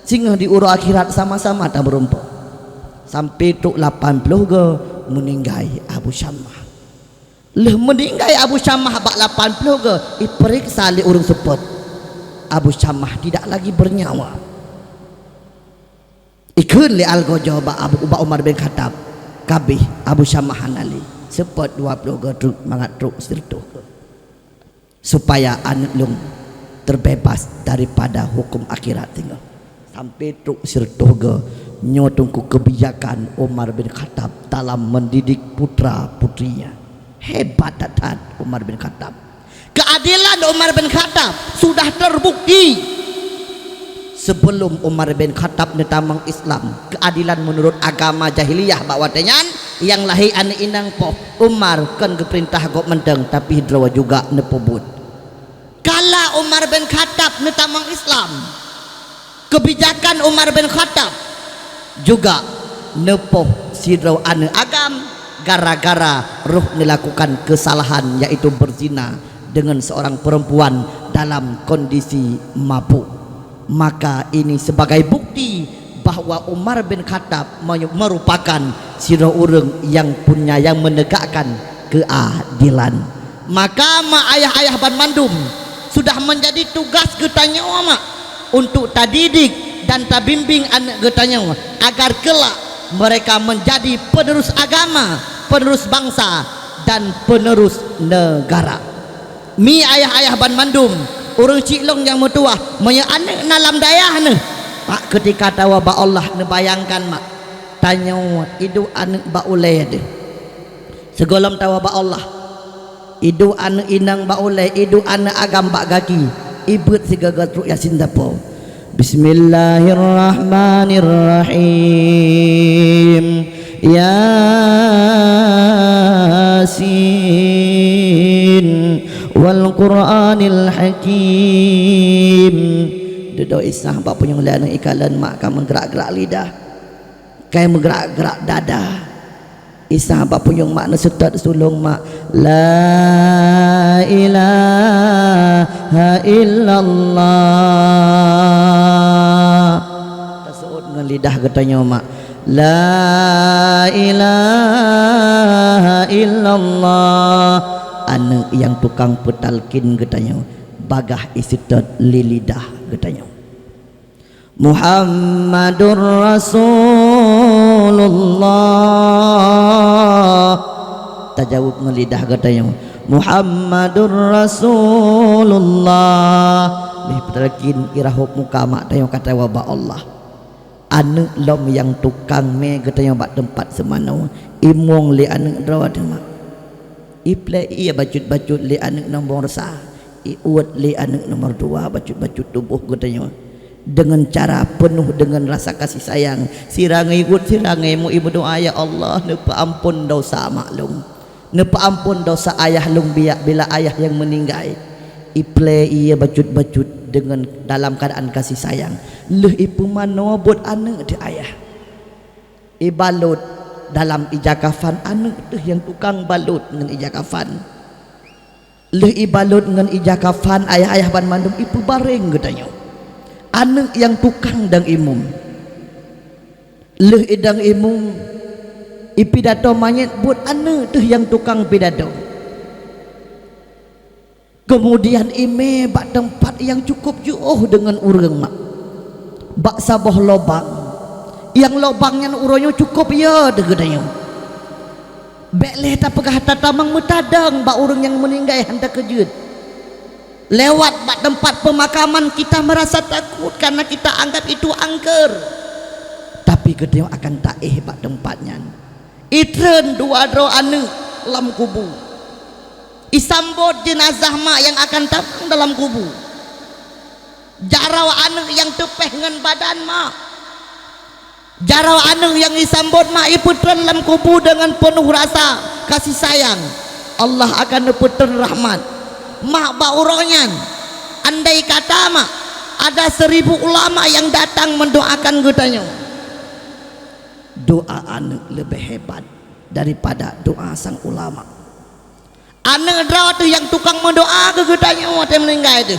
Singoh di uroe akhirat sama-sama tameurumpok." Sampoe trok lapan ploh goe, meuninggai Abu Syamah. Lheueh meuninggai Abu Syamah bak lapan ploh goe, ipeuriksa lé ureuëng seupôt, Abu Syamah tidak lagi bernyawa. Ikheun lé algojo bak Abu, bak Umar bin Khattab, "Ka abéh, Abu Syamah hana lé. Seupôt dua ploh goe trok, mangat trok sireutôh goe, supaya aneuëk lôn terbebas daripada huköm akhirat singoh." Sampoe trok sireutôh goe. Nyoe teungku keubijakan Umar bin Khattab dalam mendidik putra-putrinya. Hebat that-that Umar bin Khattab. Keuadelan Umar bin Khattab sudah terbukti. Sebelum Umar bin Khattab neutamong Islam, keuadelan meunurot agama jahiliyah bak watée nyan, nyang lahé aneuëk inong poh, Umar kon geupeurintah gob mantong, tapi droe juga neupeubuet. Kala Umar bin Khattab neutamong Islam, keubijakan Umar bin Khattab juga neupoh sidroe aneuëk agam gara-gara roh neulakukan keusalahan, yaitu beuzina deungon seurang peurempuan dalam kondisi mabuk. Maka ini sebagai bukti bahwa Umar bin Khattab me-, merupakan sidroe ureuëng nyang punya, nyang menegakkan keuadelan. Maka mak ayah-ayah banmandum, sudah menjadi tugas geutanyoe mak untuk tadidik dan tabimbing aneuëk geutanyoe agar kelak mereka menjadi penerus agama, penerus bangsa, dan penerus negara. Mi ayah-ayah banmandum, ureuëng chik lôn nyang meutuwah, meunyoe aneuëk na lam dayah neuh, mak, keutika tawoe bak Allah, neubayangkan mak, tanyoe idôk aneuëk bak ulée deuh. Sigohlom tawoe bak Allah, idôk aneuëk inong bak ulée, idôk aneuëk agam bak gaki, ibeuet sigoe-goe trok Yasin tapoh. Bismillahirrahmanirrahim. Yasin, wal Qur'anil Hakim. Dudoe Isa bak punyueng lé aneuëk ikalon mak ka meugerak-gerak lidah, ka meugerak-gerak dada. Isa bak punyueng mak neuseutôt sulông mak, "La ilaha illallah." Taseuôt ngon lidah geutanyoe mak, La ilaha illallah. Aneuk nyang tukang peutalkin geutanyoe bagaih iseutôt lé lidah geutanyoe. Muhammadur Rasulullah. Tajaweueb ngon lidah geutanyoe, Muhammadur Rasulullah. Lheuh peutalkin, irahop muka mak tanyoe ka tawoe bak Allah. Aneuk lom nyang tukang mé geutanyoe bak teumpat seumanoe, imueng lé aneuk droe teuh mak. Iplé ié bacut-bacut lé aneuk nombor sa, iuet lé aneuk nomor dua bacut-bacut tuboh geutanyoe. Deungon cara peunoh deungon rasa kasih sayang, sira ngeuiuet sira ngeuimueng, imeudoá, "Ya Allah, neupeuamphon dosa mak lôn. Neupeuamphon dosa ayah lôn biak bila ayah nyang meuninggai." Iplé ié bacut-bacut deungon dalam keuadaan kasih sayang. Lheuh ipeumanoe buet aneuk teuh ayah. Ibalot dalam ija kafan, aneuk teuh nyang tukang balot ngon ija kafan. Lheuh ibalot ngon ija kafan, ayah-ayah banmandum ipeubareng geutanyoe. Aneuk nyang tukang dang imeum. Lheuh idang imeum, ipidato manyét buet aneuk teuh nyang tukang pidato. Keumudian imé bak teumpat nyang cukôp jiôh deungon ureuëng mak. Bak saboh lobang. Nyang lobang nyan uroe nyoe cukôp yo teuh geutanyoe. Bék lé tapeugah tatamong meutadong bak ureuëng nyang meuninggai hán takeujeuet. Lewat bak teumpat peumakaman kita meurasa takot karena kita anggap itu angker. Tapi geutanyoe akan taéh bak teumpat nyan. Itreun dua droe aneuk lam kubu. Isambot jeunazah mak nyang akan tamong dalam kubu. Jaroe aneuk nyang teupéh ngon badan mak. Jaroe aneuk nyang isambot mak ipeutreun lam kubu deungon peunoh rasa kasih sayang. Allah akan neupeutreun rahmat. Mak bak uroe nyan, andai kata mak, ada seribu ulama nyang datang mendoakan geutanyoe. Doa aneuk leubeh hebat daripada doa sang ulama. Aneuk droe teuh nyang tukang meudoa keu geutanyoe watée meuninggai teuh.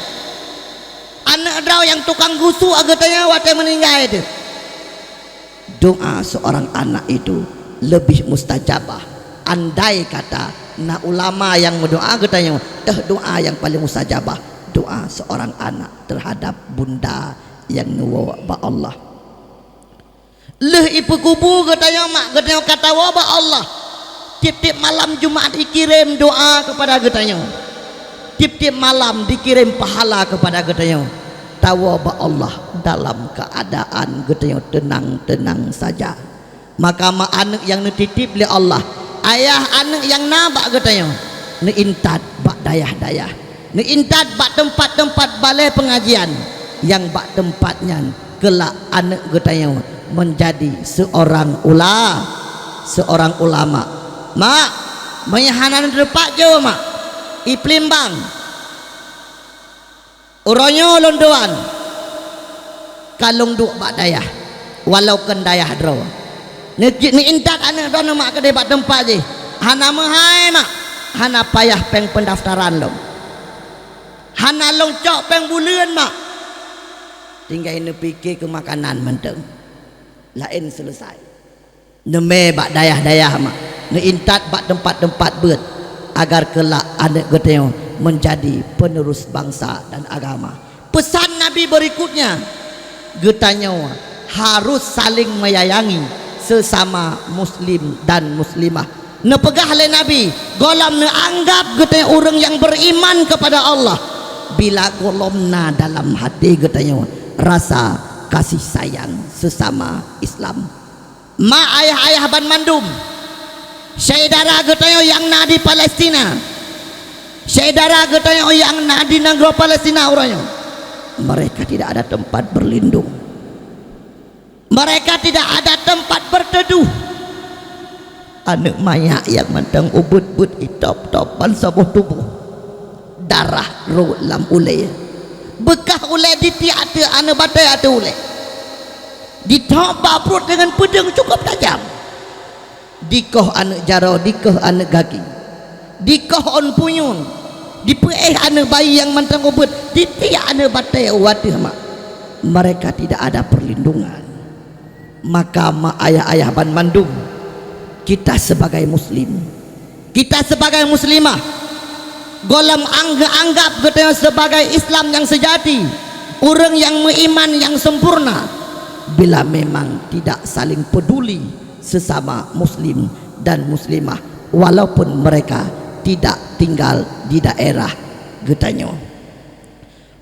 Aneuk droe nyang tukang gusok geutanyoe watée meuninggai teuh. Doa seorang anak itu lebih mustajabah. Andai kata na ulama nyang meudoa geutanyoe, teuh doa nyang paling mustajabah, doa seorang anak terhadap bunda nyang neuwoe bak Allah. Lheuh ipeukubu geutanyoe mak, geutanyoe ka tawoe bak Allah. Tieb-tieb malam Jumat ikirém doa keupada geutanyoe. Tieb-tieb malam dikirém pahala keupada geutanyoe. Tawoe bak Allah dalam keuadaan geutanyoe teunang-teunang saja. Maka mak aneuk nyang neutitip lé Allah, ayah aneuk nyang na bak geutanyoe, neuintat bak dayah-dayah. Neuintat bak teumpat-teumpat balée peungajian nyang bak teumpat nyan keulak aneuk geutanyoe meunjadi seurang ula-, seurang ulama. Mak, meunyoe hana neuteupat jo mak, i Plimbang. Uroe nyoe lôn tuan ka lôn duek bak dayah, walau kon dayah droe. Neuintat aneuk droeneuh mak keudeh bak teumpat jih, hana meuhai mak, hana payah péng peundaftaran lom. Hana lôn cok péng buleuen mak. Tinggai neupike keu makanan mantong. Laén seuleusai. Neumé bak dayah-dayah mak, neuintat bak teumpat-teumpat beuet, agar keulak aneuk geutanyoe meunjadi penerus bansa dan agama. Peusan Nabi beurikutnya, geutanyoe harus saling menyayangi sesama muslim dan muslimah. Neupeugah lé Nabi, gohlom neuanggab geutanyoe ureuëng nyang beriman kepada Allah bila gohlom na dalam hati geutanyoe rasa kasih sayang sesama Islam. Mak ayah-ayah banmandum, syedara geutanyoe nyang na di Palestina, syedara geutanyoe nyang na di nanggroe Palestina uroe nyoe, mereka tidak ada tempat berlindung. Mereka tidak ada tempat berteduh. Aneuk manyak nyang mantong ubeuet-beuet itop-top ban saboh tuboh. Darah rhot lam ulée. Beukah ulée ditiek ateueh aneuk batée ateueh ulée. Ditôb bak pruet deungon peudeueng cukôp tajam. Dikoh aneuk jaroe, dikoh aneuk gaki. Dikoh ôn punyueng. Dipeuéh aneuk bayi nyang mantong ubeuet. Ditiek aneuk batée u ateueh mak. Mereka tidak ada perlindungan. Maka mak ayah-ayah banmandum, kita sebagai muslim, kita sebagai muslimah, gohlom ang-, anggap geutanyoe sebagai Islam nyang seujati, ureuëng nyang meuiman nyang sempurna, bila memang tidak saling peduli sesama muslim dan muslimah, walaupun mereka tidak tinggal di daerah geutanyoe.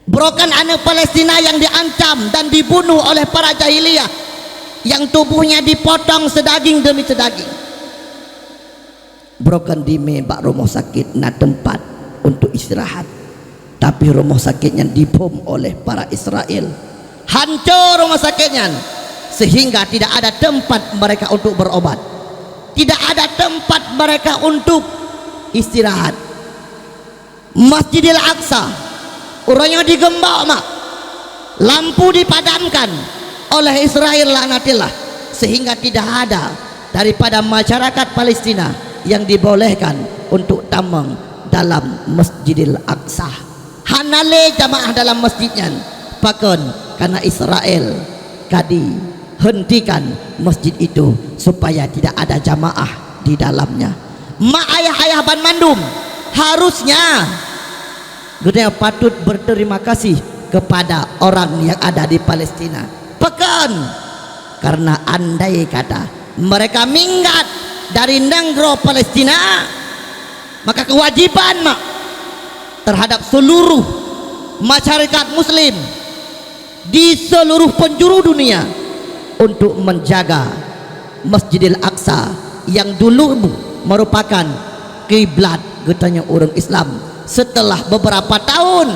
Broken aneuëk Palestina nyang diancam dan dibunuh oleh para jahiliyah, nyang tubuhnya dipotong seudaging demi seudaging. Broken dime bak rumoh sakét na teumpat untuk istirahat, tapi rumoh sakét nyan dibom oleh para Israel. Hancô rumoh sakét nyan, sehingga tidak ada tempat mereka untuk berobat. Tidak ada tempat mereka untuk istirahat. Masjidil Aqsa, uroe nyoe digeumbok mak, lampu dipadamkan oleh Israel laknatillah, sehingga tidak ada daripada masyarakat Palestina yang dibolehkan untuk tamong dalam Masjidil Aqsa. Hana lé jamaah dalam masjid nyan. Pakon? Karena Israel ka dihentikan masjid itu supaya tidak ada jamaah di dalamnya. Mak ayah-ayah banmandum, harusnya geutanyoe patut berterima kasih kepada orang yang ada di Palestina. Pakon? Karena andai kata mereka minggat dari nanggroe Palestina, maka kewajiban mak terhadap seluruh masyarakat muslim di seluruh penjuru dunia untuk menjaga Masjidil Aqsa yang dulu merupakan kiblat geutanyoe ureuëng Islam. Setelah beberapa tahun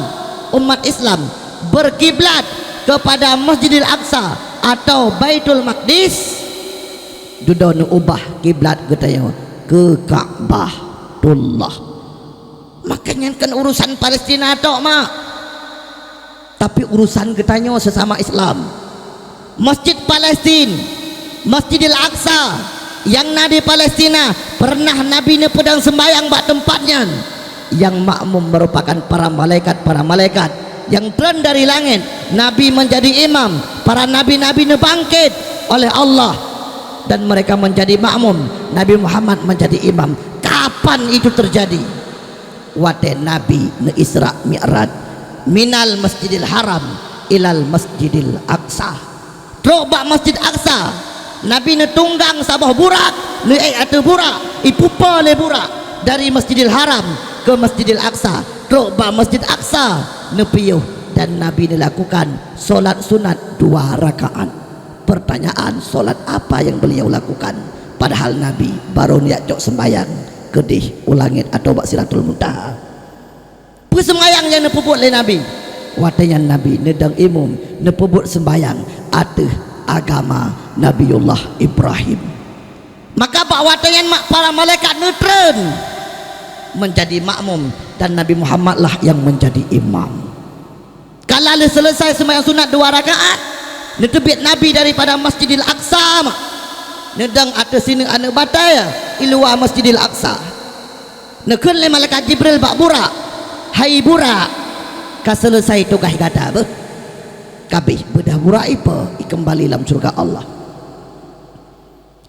umat Islam berkiblat kepada Masjidil Aqsa atau Baitul Maqdis, dudoe neuubah kiblat geutanyoe keu Ka'batullah. Maka nyan kon urusan Palestina tok mak, tapi urusan geutanyoe sesama Islam. Masjid Palestin, Masjidil Aqsa nyang na di Palestina, pernah Nabi neupeudong seumbahyang bak teumpat nyan. Nyang makmum merupakan para malaikat-para malaikat nyang treun dari langét. Nabi menjadi imam, para nabi-nabi neubangkét oleh Allah dan mereka menjadi makmum. Nabi Muhammad menjadi imam. Kapan itu terjadi? Watée Nabi neu-Isra Mi'raj, minal Masjidil Haram ilal Masjidil Aqsa. Trok bak Masjid Aqsa, Nabi neutunggang saboh burak, neuék ateueh burak, ipupa lé burak dari Masjidil Haram ke Masjidil Aqsa. Trok bak Masjid Aqsa neupiôh dan Nabi neulakukan solat sunat dua rakaat. Pertanyaan, solat apa yang beliau lakukan? Padahal Nabi baru neujak cok seumbahyang keudeh u langét atau bak Sidratul Muntaha. Peue seumbahyang nyang neupeubuet lé Nabi? Watée nyan Nabi neudong imum neupeubuet seumbahyang ateueh agama Nabiullah Ibrahim. Maka bak watée nyan mak para malaikat neutreun menjadi makmum dan Nabi Muhammad lah yang menjadi imam. Ka lheueh seuleusai seumbahyang sunat dua rakaat, neuteubiet Nabi daripada Masjidil Aqsa mak. Neudong ateueh sineuk aneuëk batée i luwa Masjidil Aqsa. Neukheun lé malaikat Jibril bak burak, "Hai burak, ka seuleusai tugaih gata beuh. Kabeh beudah burak ipa ikeumbali lam syeuruga Allah."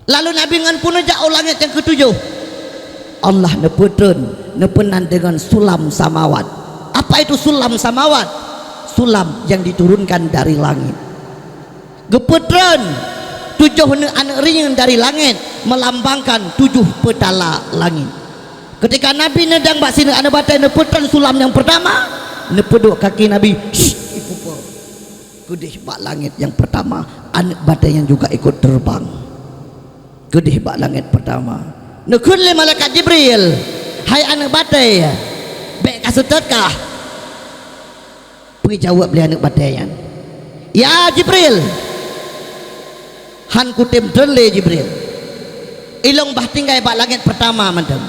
Lalu Nabi ngon peuneujak u langét nyang keutujoh. Allah neupeutreun, neupeunan deungon sulam samawat. Apa itu sulam samawat? Sulam yang diturunkan dari langit. Geupeutreun tujoh neuk aneuëk rinyeun dari langét, melambangkan tujoh peutala langit. Ketika Nabi neudong bak sineuk aneuëk batée neupeutreun sulam nyang pertama, neupeuduek kaki Nabi, syh, ipupa. Keudeh bak langét nyang pertama, aneuëk batée nyan juga ikot teubang. Keudeh bak langét pertama. Neukheun lé malaikat Jibril, "Hai aneuëk batée, bék ka seutôt kah?" Peue jaweueb lé aneuëk batée nyan, "Ya Jibril." "Han kutem treun lé Jibril. Ilong bah tinggai bak langét pertama mantong.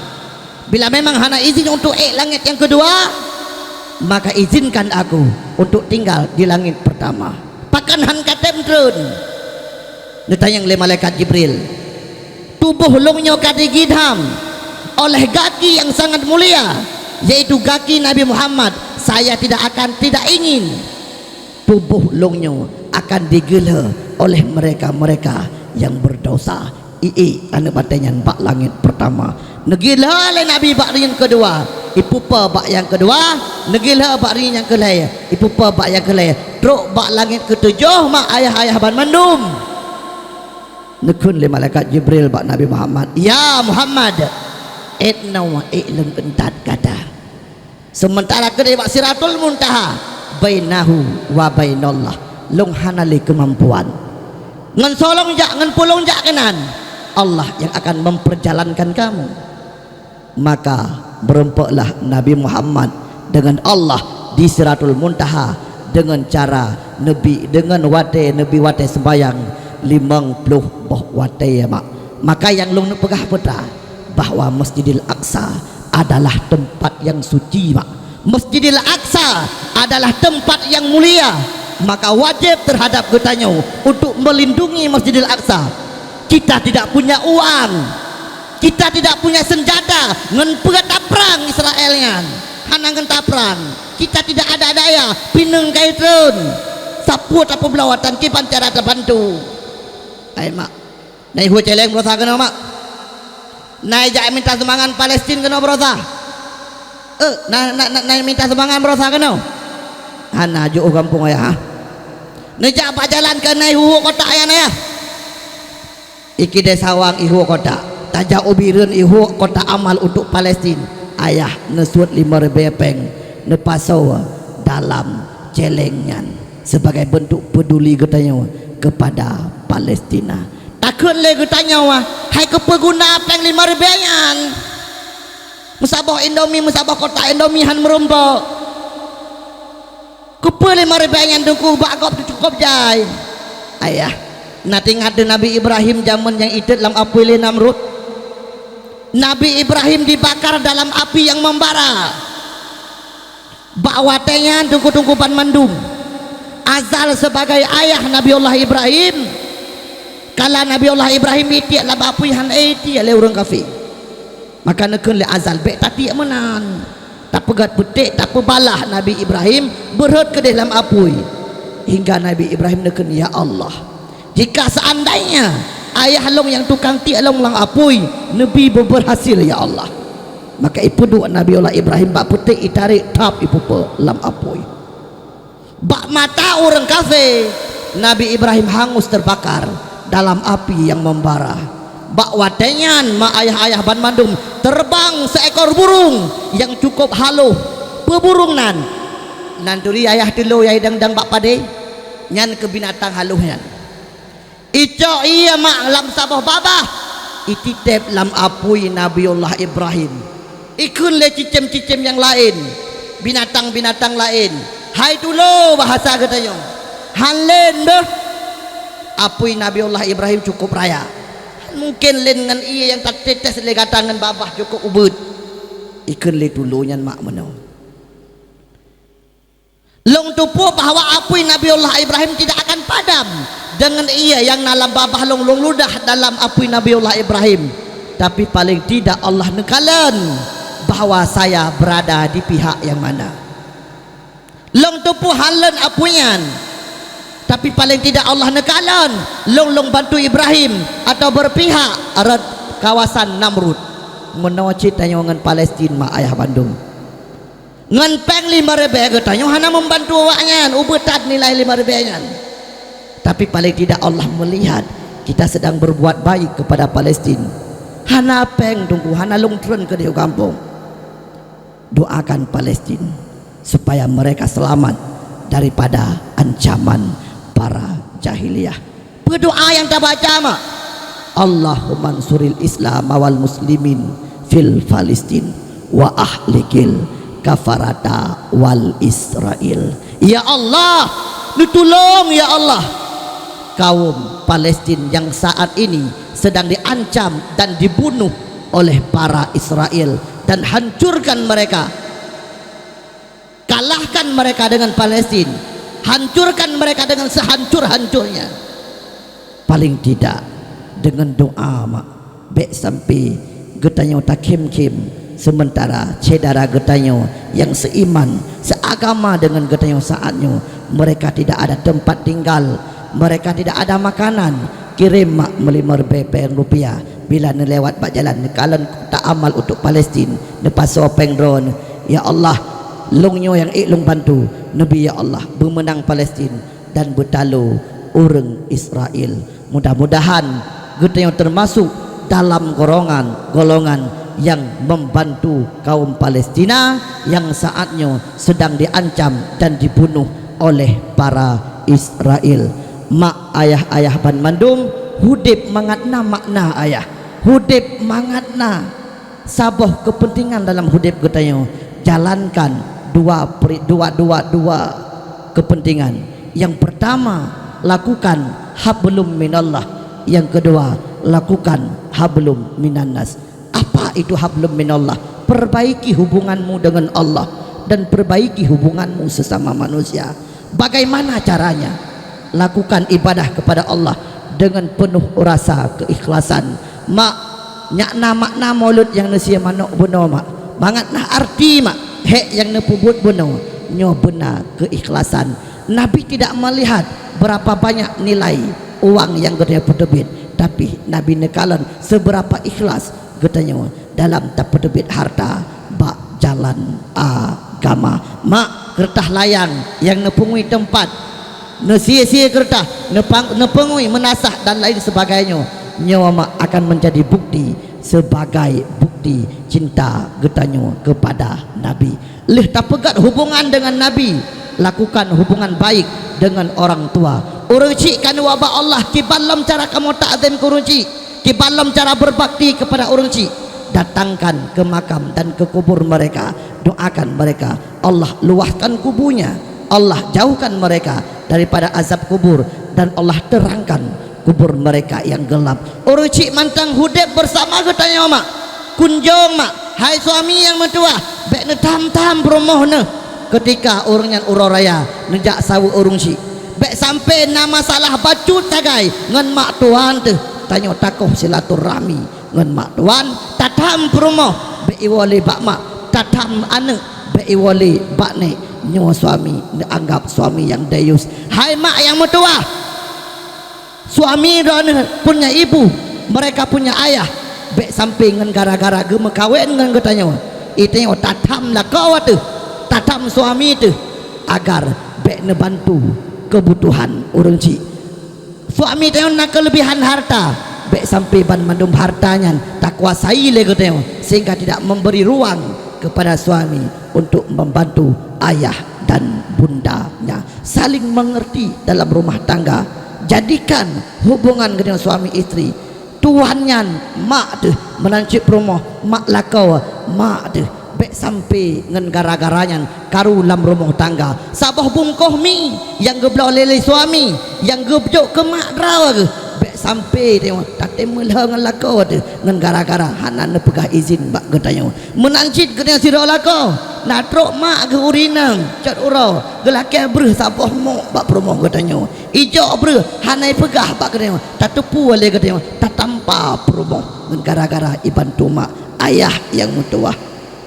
Bila memang hana izin untuk ék langét nyang keudua, maka izinkan aku untuk tinggal di langét pertama." "Pakon han katem treun?" Neutanyong lé malaikat Jibril. "Tuboh lôn nyoe ka digidam oleh gaki nyang sangat mulia, yaitu gaki Nabi Muhammad. Saya tidak akan, tidak ingin tuboh lôn nyoe akan digeulhée oleh mereka-mereka nyang beurdosa, iék aneuk batée nyan bak langét peurtama. Neugilhée lé Nabi bak ri nyang keudua, ipupa bak nyang keudua, neugilhée bak ri nyang keulhée, ipupa bak nyang keulhée, trok bak langét keutujoh mak ayah-ayah banmandum. Neukheun lé malaikat Jibril bak Nabi Muhammad, "Ya Muhammad, étnoe ék lôn euntat gata." Seumeuntara keudeh bak Sidratul Muntaha, bainahu wa bainallah, lôn hana lé keumampuan. Ngon soe lôn jak, ngon peue lôn jak keunan, Allah nyang akan memperjalankan kamu. Maka, beureumpoklah Nabi Muhammad deungon Allah di Sidratul Muntaha deungon cara Nabi, deungon watée Nabi watée seumbahyang limong ploh boh watée, mak. Maka nyang lôn neupeugah peue ta, bahwa Masjidil Aqsa adalah tempat yang suci, mak. Masjidil Aqsa adalah tempat yang mulia, maka wajéb terhadap geutanyoe untuk melindungi Masjidil Aqsa. Kita tidak punya uang, kita tidak punya senjata, ngon peue taprang Israel nyan? Hana ngon taprang. Kita tidak ada daya, pineung ka itreun. Sapeue tapeubloe, tan kiban cara tabantu. Hai mak, na ihue céléng baroesa keunoe, mak? Na ijak minta sumbangan Palestin keunoe baroesa? Eh, na, na, na, na minta sumbangan baroesa keunoe? Hana, jok u gampông ayah, ha? Neujak bak jalan keunoe ihue kotak nyan, ayah. Ikidée sawang ihue kotak, tajak u Bireuen ihue kotak amal untuk Palestin. Ayah neusuet limong ribée péng, neupasoe dalam céléng nyan sebagai bentuk peduli geutanyoe kepada Palestina. Takheun lé geutanyoe, hai keupeue guna péng limong ribée nyan? Meusaboh Indomie, meusaboh kotak Indomie han meurumpok. Keupeue limong ribée nyan Teungku bak gob teucukôb jai? Ayah, na teuingat Nabi Ibrahim jamén nyang itot lam apui lé Namrud? Nabi Ibrahim dibakar dalam api yang membara. Bak watée nyan Teungku-teungku banmandum, Azal sebagai ayah Nabiullah Ibrahim, kala Nabiullah Ibrahim itiek lam apui han ék itiek lé ureuëng kafé. Maka neukheun lé Azal, bék tatiek meunan. Tapeugét peuték, tapeubalah Nabi Ibrahim beurhot keudeh lam apui. Hingga Nabi Ibrahim neukheun, "Ya Allah, jika seandainya ayah lôn nyang tukang tiek lôn lam apui neubi beubeurhasil, ya Allah." Maka ipeuduek Nabiullah Ibrahim bak peuték, itarek, thap, ipeupe lam apui. Bak mata ureuëng kafé, Nabi Ibrahim hangus terbakar dalam api yang membara. Bak watée nyan, mak ayah-ayah banmandum, terbang seekor burung yang cukup halôh. Peue burung nan? Nan turi ayah teulô nyang idang-dang bak padé, nyan keuh binatang halôh nyan. Icok ié mak lam saboh babah, ititeb lam apui Nabiullah Ibrahim. Ikheun lé cicém-cicém nyang laén, binatang-binatang laén, "Hai tulo," bahasa geutanyoe, "han lén beuh." Apui Nabiullah Ibrahim cukup raya. Han mungken lén ngon ié nyang tatetes lé gata ngon babah cukup ubeuet. Ikheun lé tulo nyan mak meunoe. Lôn teupeue bahwa apui Nabiullah Ibrahim tidak akan padam deungon ié nyang na lam babah lôn, lôn ludah dalam apui Nabiullah Ibrahim. Tapi paling tidak Allah neukalon bahwa saya berada di pihak yang mana. Lôn teupeue han lôn apui nyan. Tapi paling tidak Allah neukalon lôn, lôn bantu Ibrahim atau berpihak rot kawasan Namrud. Meunoe cit tanyoe ngon Palestin, mak ayah bandum. Ngon péng limong ribée geutanyoe hana membantu awaknyan, ubeuet that nilai limong ribée nyan. Tapi paling tidak Allah melihat kita sedang berbuat baik kepada Palestin. Hana péng Teungku, hana lôn treun keudeh u gampông. Doakan Palestin supaya mereka selamat daripada ancaman para jahiliyah. Peue doa nyang tabaca, mak? "Allahumma ansuril Islam wal muslimin fil Palestin wa ahlikil kafarata wal Israel." Ya Allah, neutulông ya Allah, kaum Palestin yang saat ini sedang diancam dan dibunuh oleh para Israel, dan hancurkan mereka. Kalahkan mereka dengan Palestin. Hancurkan mereka dengan sehancur-hancurnya. Paling tidak, dengan doa, mak, bék sampai geutanyoe takhém-khém, sementara syedara geutanyoe yang seiman, seagama dengan geutanyoe saat nyoe, mereka tidak ada tempat tinggal, mereka tidak ada makanan, Kirém mak meulimong ribèe pèng rupiah, bila neulewat bak jalan, neukalon kotak amal untuk Palestin, neupasoe pèng droeneuh. Ya Allah, lôn nyoe nyang ék lôn bantu, neubi ya Allah, beumeunang Palestin dan beutalo ureuëng Israel. Mudah-mudahan geutanyoe teumasok dalam golongan-golongan nyang membantu kaum Palestina nyang saat nyoe sedang diancam dan dibunuh oleh para Israel. Mak, ayah-ayah banmandum, udeb mangat na makna ayah. Udeb mangat na saboh keupeuntengan dalam udeb geutanyoe. Jalankan dua peri-, dua, dua, dua keupeuntengan. Yang pertama, lakukan hablum minallah. Yang kedua, lakukan hablum minannas. Apa itu hablum minallah? Perbaiki hubunganmu dengan Allah dan perbaiki hubunganmu sesama manusia. Bagaimana caranya? Lakukan ibadah kepada Allah dengan penuh rasa keikhlasan. Mak, nyak na makna Maulud nyang neusie manok bunoe, mak. Mangat na arti, mak. Hék nyang neupeubuet bunoe, nyoe beuna keikhlasan. Nabi tidak melihat berapa banyak nilai uang nyang geutanyoe peuteubiet, tapi Nabi neukalon seberapa ikhlas geutanyoe dalam tapeuteubiet harta bak jalan agama. Mak, keureutah layang nyang neupeungui teumpat, neusie-sie keureutah, neupang-, neupeungui meunasah dan lain sebagainya, nyoe mak akan menjadi bukti sebagai bukti cinta geutanyoe kepada Nabi. Lheueh tapeugöt hubungan dengan Nabi, lakukan hubungan baik dengan orang tua. Ureuëng chik ka neuba bak Allah, kiban lom cara kamoe takzim keu ureuëng chik, kiban lom cara berbakti kepada ureuëng chik. Datangkan ke makam dan ke kubur mereka, doakan mereka, Allah luaskan kubunya, Allah jauhkan mereka daripada azab kubur, dan Allah terangkan kubur mereka yang gelap. Ureuëng chik mantong udeb bersama geutanyoe, mak. Kunjong, mak, hai suami nyang meutuwah, bék neutam-tam peurumoh neuh. Keutika ureuëng nyan uroe raya neujak saweue ureuëng chik, bék sampai na masalah bacut sagai ngon mak tuan teuh. Tanyoe takoh silaturahmi ngon mak tuan, tatam peurumoh bék iwoe lé bak mak, tatam aneuëk bék iwoe lé bak nék. Nyoe suami neuanggap suami nyang dayus. Hai mak nyang meutuwah, suami droeneuh punya ibu, mereka punya ayah, bék sampai ngon gara-gara geumeukawen ngon geutanyoe, geutanyoe tatam lakoe teuh, tatam suami teuh, agar bék neubantu keubutuhan ureuëng chik. Suami tanyoe na keuleubihan harta, bék sampai banmandum harta nyan takuasai lé geutanyoe sehingga tidak memberi ruang kepada suami untuk membantu ayah dan bundanya. Saling mengerti dalam rumah tangga. Jadikan hubungan geutanyoe suami istri. Tuan nyan mak teuh, meunan cit peurumoh mak lakoe mak teuh. Bék sampai ngon gara-gara nyan karu lam rumoh tangga. Saboh bungkôh mi nyang geubloe lé, lé suami, nyang geujok keu mak droe geuh. Bék sampai teuh tatem meulhö ngon lakoe teuh ngon gara-gara hana neupeugah izin bak geutanyoe. Meunan cit geutanyoe sidroe lakoe, na trok mak geuh u rineueng, cot uroe, geulakée breueh saboh mok bak peurumoh geutanyoe. Ijok breueh hana ipeugah bak geutanyoe, tateupeue lé geutanyoe, tatampa peurumoh ngon gara-gara ibantu mak. Ayah nyang meutuwah,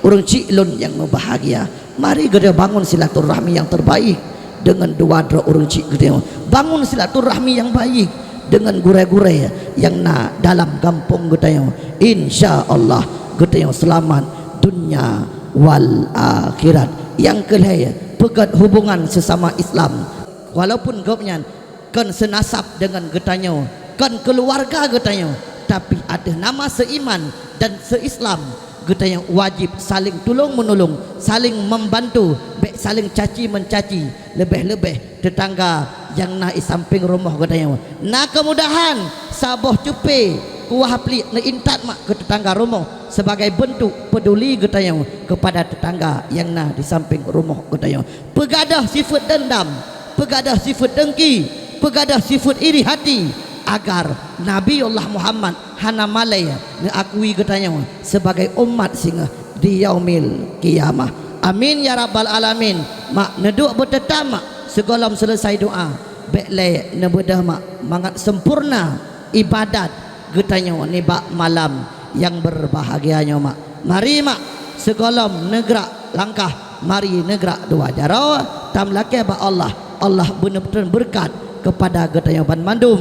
ureuëng chik lôn nyang meubahagia, mari geutanyoe bangun silaturahmi nyang terbaik deungon dua droe ureuëng chik geutanyoe. Bangun silaturahmi nyang baik deungon gurée-gurée nyang na dalam gampông geutanyoe. Insya Allah geutanyoe seulamat dunia wal akhirat. Nyang keulhée, peugét hubungan sesama Islam. Walaupun gobnyan kon seunasab deungon geutanyoe, kon keuluwarga geutanyoe, tapi ateueh nama seuiman dan seuislam, geutanyoe wajéb saléng tulông-meunolong, saléng membantu, bék saléng caci mencaci, leubeh-leubeh teutangga nyang na i sampéng rumoh geutanyoe. Na keumudahan saboh cupe kuah pliek neuintat mak keu teutangga rumoh sebagai beuntuk peuduli geutanyoe keupada teutangga nyang na di sampéng rumoh geutanyoe. Peugadôh sifeuet deundam, peugadôh sifeuet deungki, peugadôh sifeuet iri hati, agar Nabi Allah Muhammad hana malée neuakui geutanyoe sibagai umat singoh di Yaumil Qiyamah. Amin ya rabbal alamin. Mak, neuduek beuteutam mak, sigohlom seuleusai doa, bék lé neubeudôh mak, mangat sempurna ibadat geutanyoe nibak malam nyang beurbahagia nyoe mak. Mari mak, sigohlom neugrak langkah, mari neugrak dua jaroe, tameulakée bak Allah, Allah beuneupeutreun beureukat keupada geutanyoe banmandum.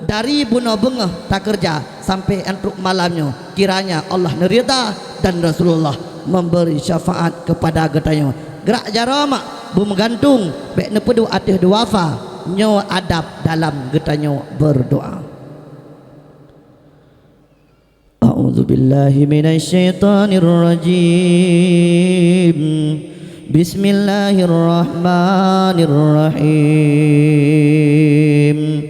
Dari bunoe beungoh takeureuja sampai 'an trok malam nyoe, kiranya Allah neuridha dan Rasulullah memberi syafaat kepada geutanyoe. Grak jaroe mak beumeugantung, bék neupeuduek ateueh duafa. Nyoe adab dalam geutanyoe berdoa. A'udzubillahi minasyaitonirrajim. Bismillahirrahmanirrahim.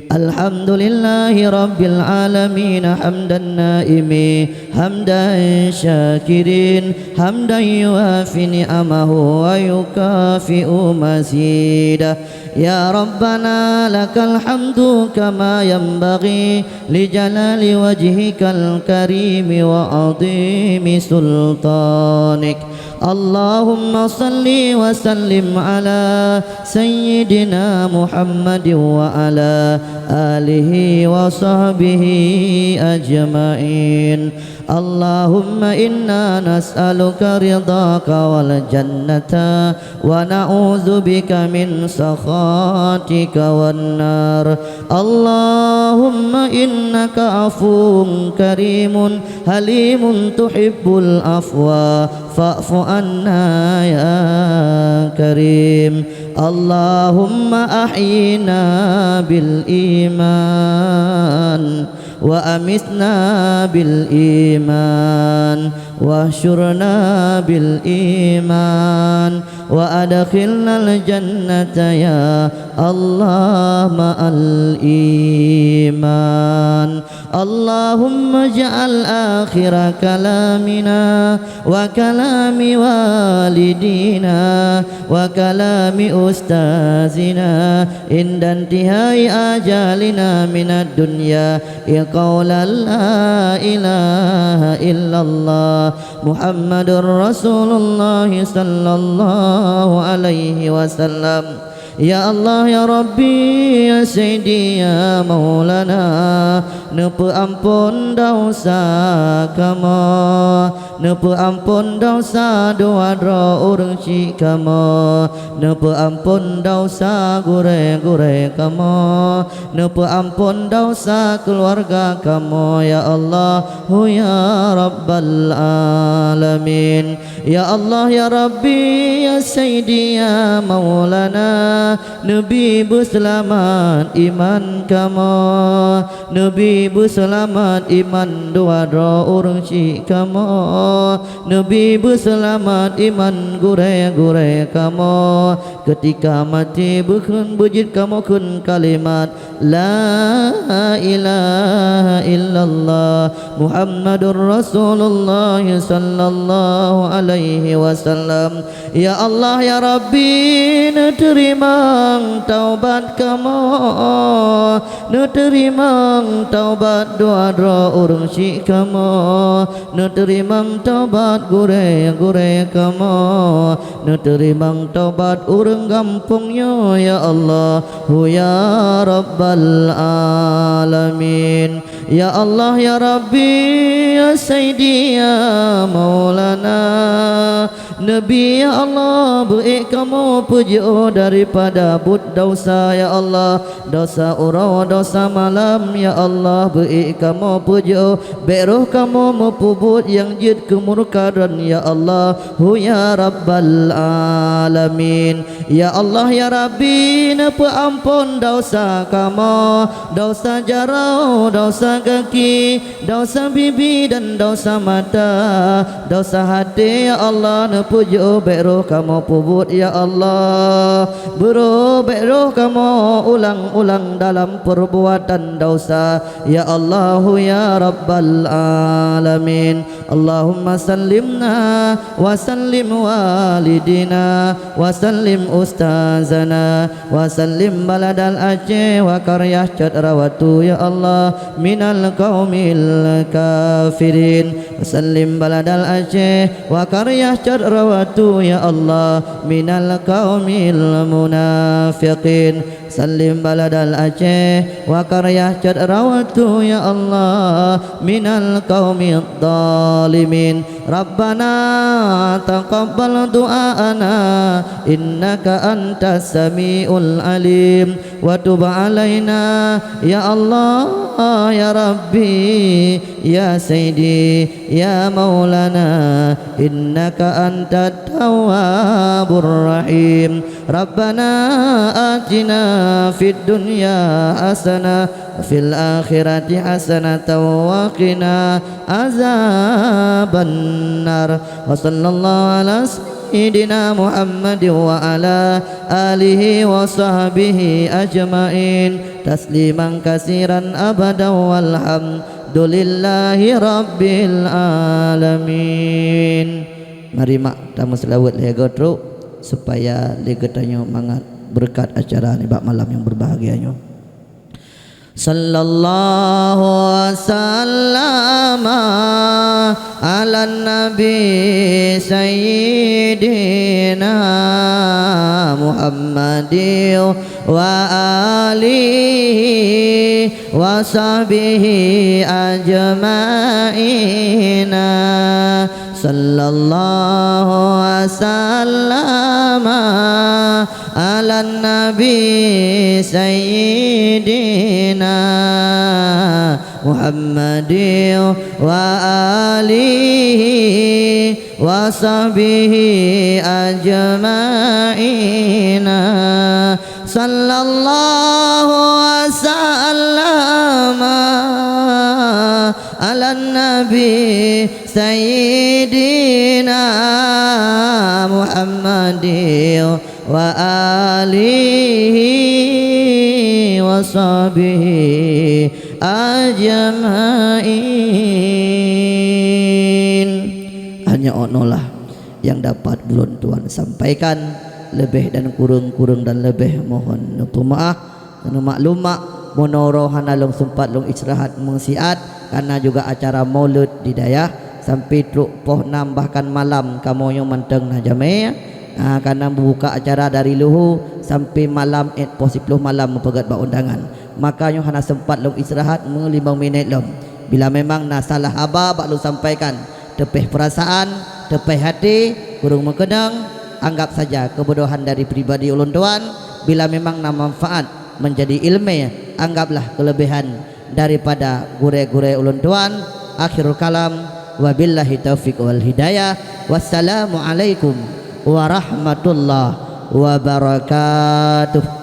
Alhamdulillahi rabbil alamin, hamdan naimi, hamdan syakirin, hamdan yuwafi ni'amahu wa yukafi'u mazidah. Ya Rabbana, lakal hamdu kama yanbaghi li jalali wajhikal karimi wa 'azimi sultanik. Allahumma salli wa sallim 'ala sayyidina Muhammadin wa 'ala alihi wa sahbihi ajma'in. Allahumma inna nas'aluka ridhaka wal jannata wa na'udzubika min sakhatika wan nar. Allahumma innaka 'afuwwun karimun halimun tuhibbul 'afwa fa'fu 'anna ya karim. Allahumma ahyina bil iman wa amitna bil iman wahsyurna bil iman wa adkhilnal jannata ya Allah ma'al iman. Allahumma ja'al akhira kalamina wa kalami walidina wa kalami ustazina 'inda intihai ajalina minad dunya qaulan la ilaha illallah Muhammadur Rasulullah sallallahu alaihi wasallam. Ya Allah, ya Rabbi, ya Sayyidi, ya Maulana, neupeuamphon desya kamoe, neupeuamphon desya dua droe ureuëng syik kamoe, neupeuamphon desya gurée-gurée kamoe, neupeuamphon desya keuluwarga kamoe, ya Allah, hu ya Rabbal Alamin. Ya Allah, ya Rabbi, ya Sayyidi, ya Maulana, neubi beuseulamat iman kamoe, neubi beuseulamat iman dua droe ureuëng syik kamoe, neubi beuseulamat iman gurée-gurée kamoe. Keutika maté beukheun beujeuet kamoe kheun kalimat La ilaha illallah Muhammadur Rasulullah sallallahu alaihi wasallam. Ya Allah, ya Rabbi, neuteurimong taubat kamoe, neuteurimong taubat dua droe ureuëng syik kamoe, neuteurimong taubat gurée-gurée kamoe, neuteurimong taubat ureuëng gampông nyoe, ya Allah, hu ya Rabbal Alamin. Ya Allah, ya Rabbi, ya Sayyidi, ya Maulana, neubi, ya Allah, beuék kamoe peujiôh daripada buet desya, ya Allah, desya uroe, desya malam, ya Allah, beuék kamoe peujiôh, bék roh kamoe meupeubuet nyang jeuet keu murka Droen, ya Allah, hu ya Rabbal Alamin. Ya Allah, ya Rabbi, neupeuamphon desya kamoe, desya jaroe, desya gaki, desya bibi dan desya mata, desya até, ya Allah, neupeujiôh bék roh kamoe peubuet, ya Allah. Beuroh bék roh kamoe ulang-ulang dalam peubuatan desya, ya Allah, ya Rabbal Alamin. Allahumma sallimna wa sallim walidina wa sallim ustazana wa sallim baladal Aceh wa qaryah Cot Rawatu, ya Allah, minal qaumil kafirin. Wa sallim baladal Aceh wa qaryah Cot rawatu ya Allah minal qaumil munafiqin. Sallim baladal Aceh wa qaryah Cot rawatu ya Allah minal qaumid dhalimin. Rabbana taqabbal du'aana innaka antas samiul alim wa tub alaina ya Allah ya Rabbi ya Sayyidi ya Maulana innaka antat tawwabur rahim. Rabbana atina fid dunya hasanah wa fil akhirati hasanatan wa qina azabannar. Wa sallallahu ala sayyidina Muhammad wa ala alihi wa sahbihi ajmain tasliman katsiran abadan walhamdulillahi rabbil alamin. Mari mak tameuseulaweuet lhèe goe trok supaya lé geutanyoe mangat beureukat acara nibak malam nyang beubahgia nyoe. Sallallahu wasallama ala nabi sayyidina Muhammadin wa alihi wa sahbihi ajmaina. Sallallahu wasallama ala nabi sayyidina Muhammadin wa alihi wa sahbihi ajmaina. Sallallahu wasallama ala nabi sayyidina Muhammadin wa alihi wa sahbihi ajmain. Hanya onolah yang dapat ulôn tuan sampaikan, lebih dan kureueng, kureueng dan lebih mohon neupeumaáh. Keuneuk maklum mak, meunoe uroe hana lôn seumpat lôn istirahat meusiat, karena juga acara maulud di dayah, sampai trok poh nam bahkan malam kamoe nyoe mantong na jamé. Ah, karena meubuka acara dari luhu sampai malam, eh, poh siploh malam meupeugét bak undangan. Maka nyoe hana seumpat lôn istirahat meulimong minét lom. Bila memang na salah haba bak lôn sampaikan, teupéh peurasaan, teupéh até, kureueng meukeunong, anggap saja keubodohan dari pribadi ulôn tuan. Bila memang na manfaat, menjadi ilmé, anggaplah keuleubéhan daripada gurée-gurée ulôn tuan. Akhirul kalam, wabillahi taufiq wal hidayah. Wassalamualaikum warahmatullahi wabarakatuh.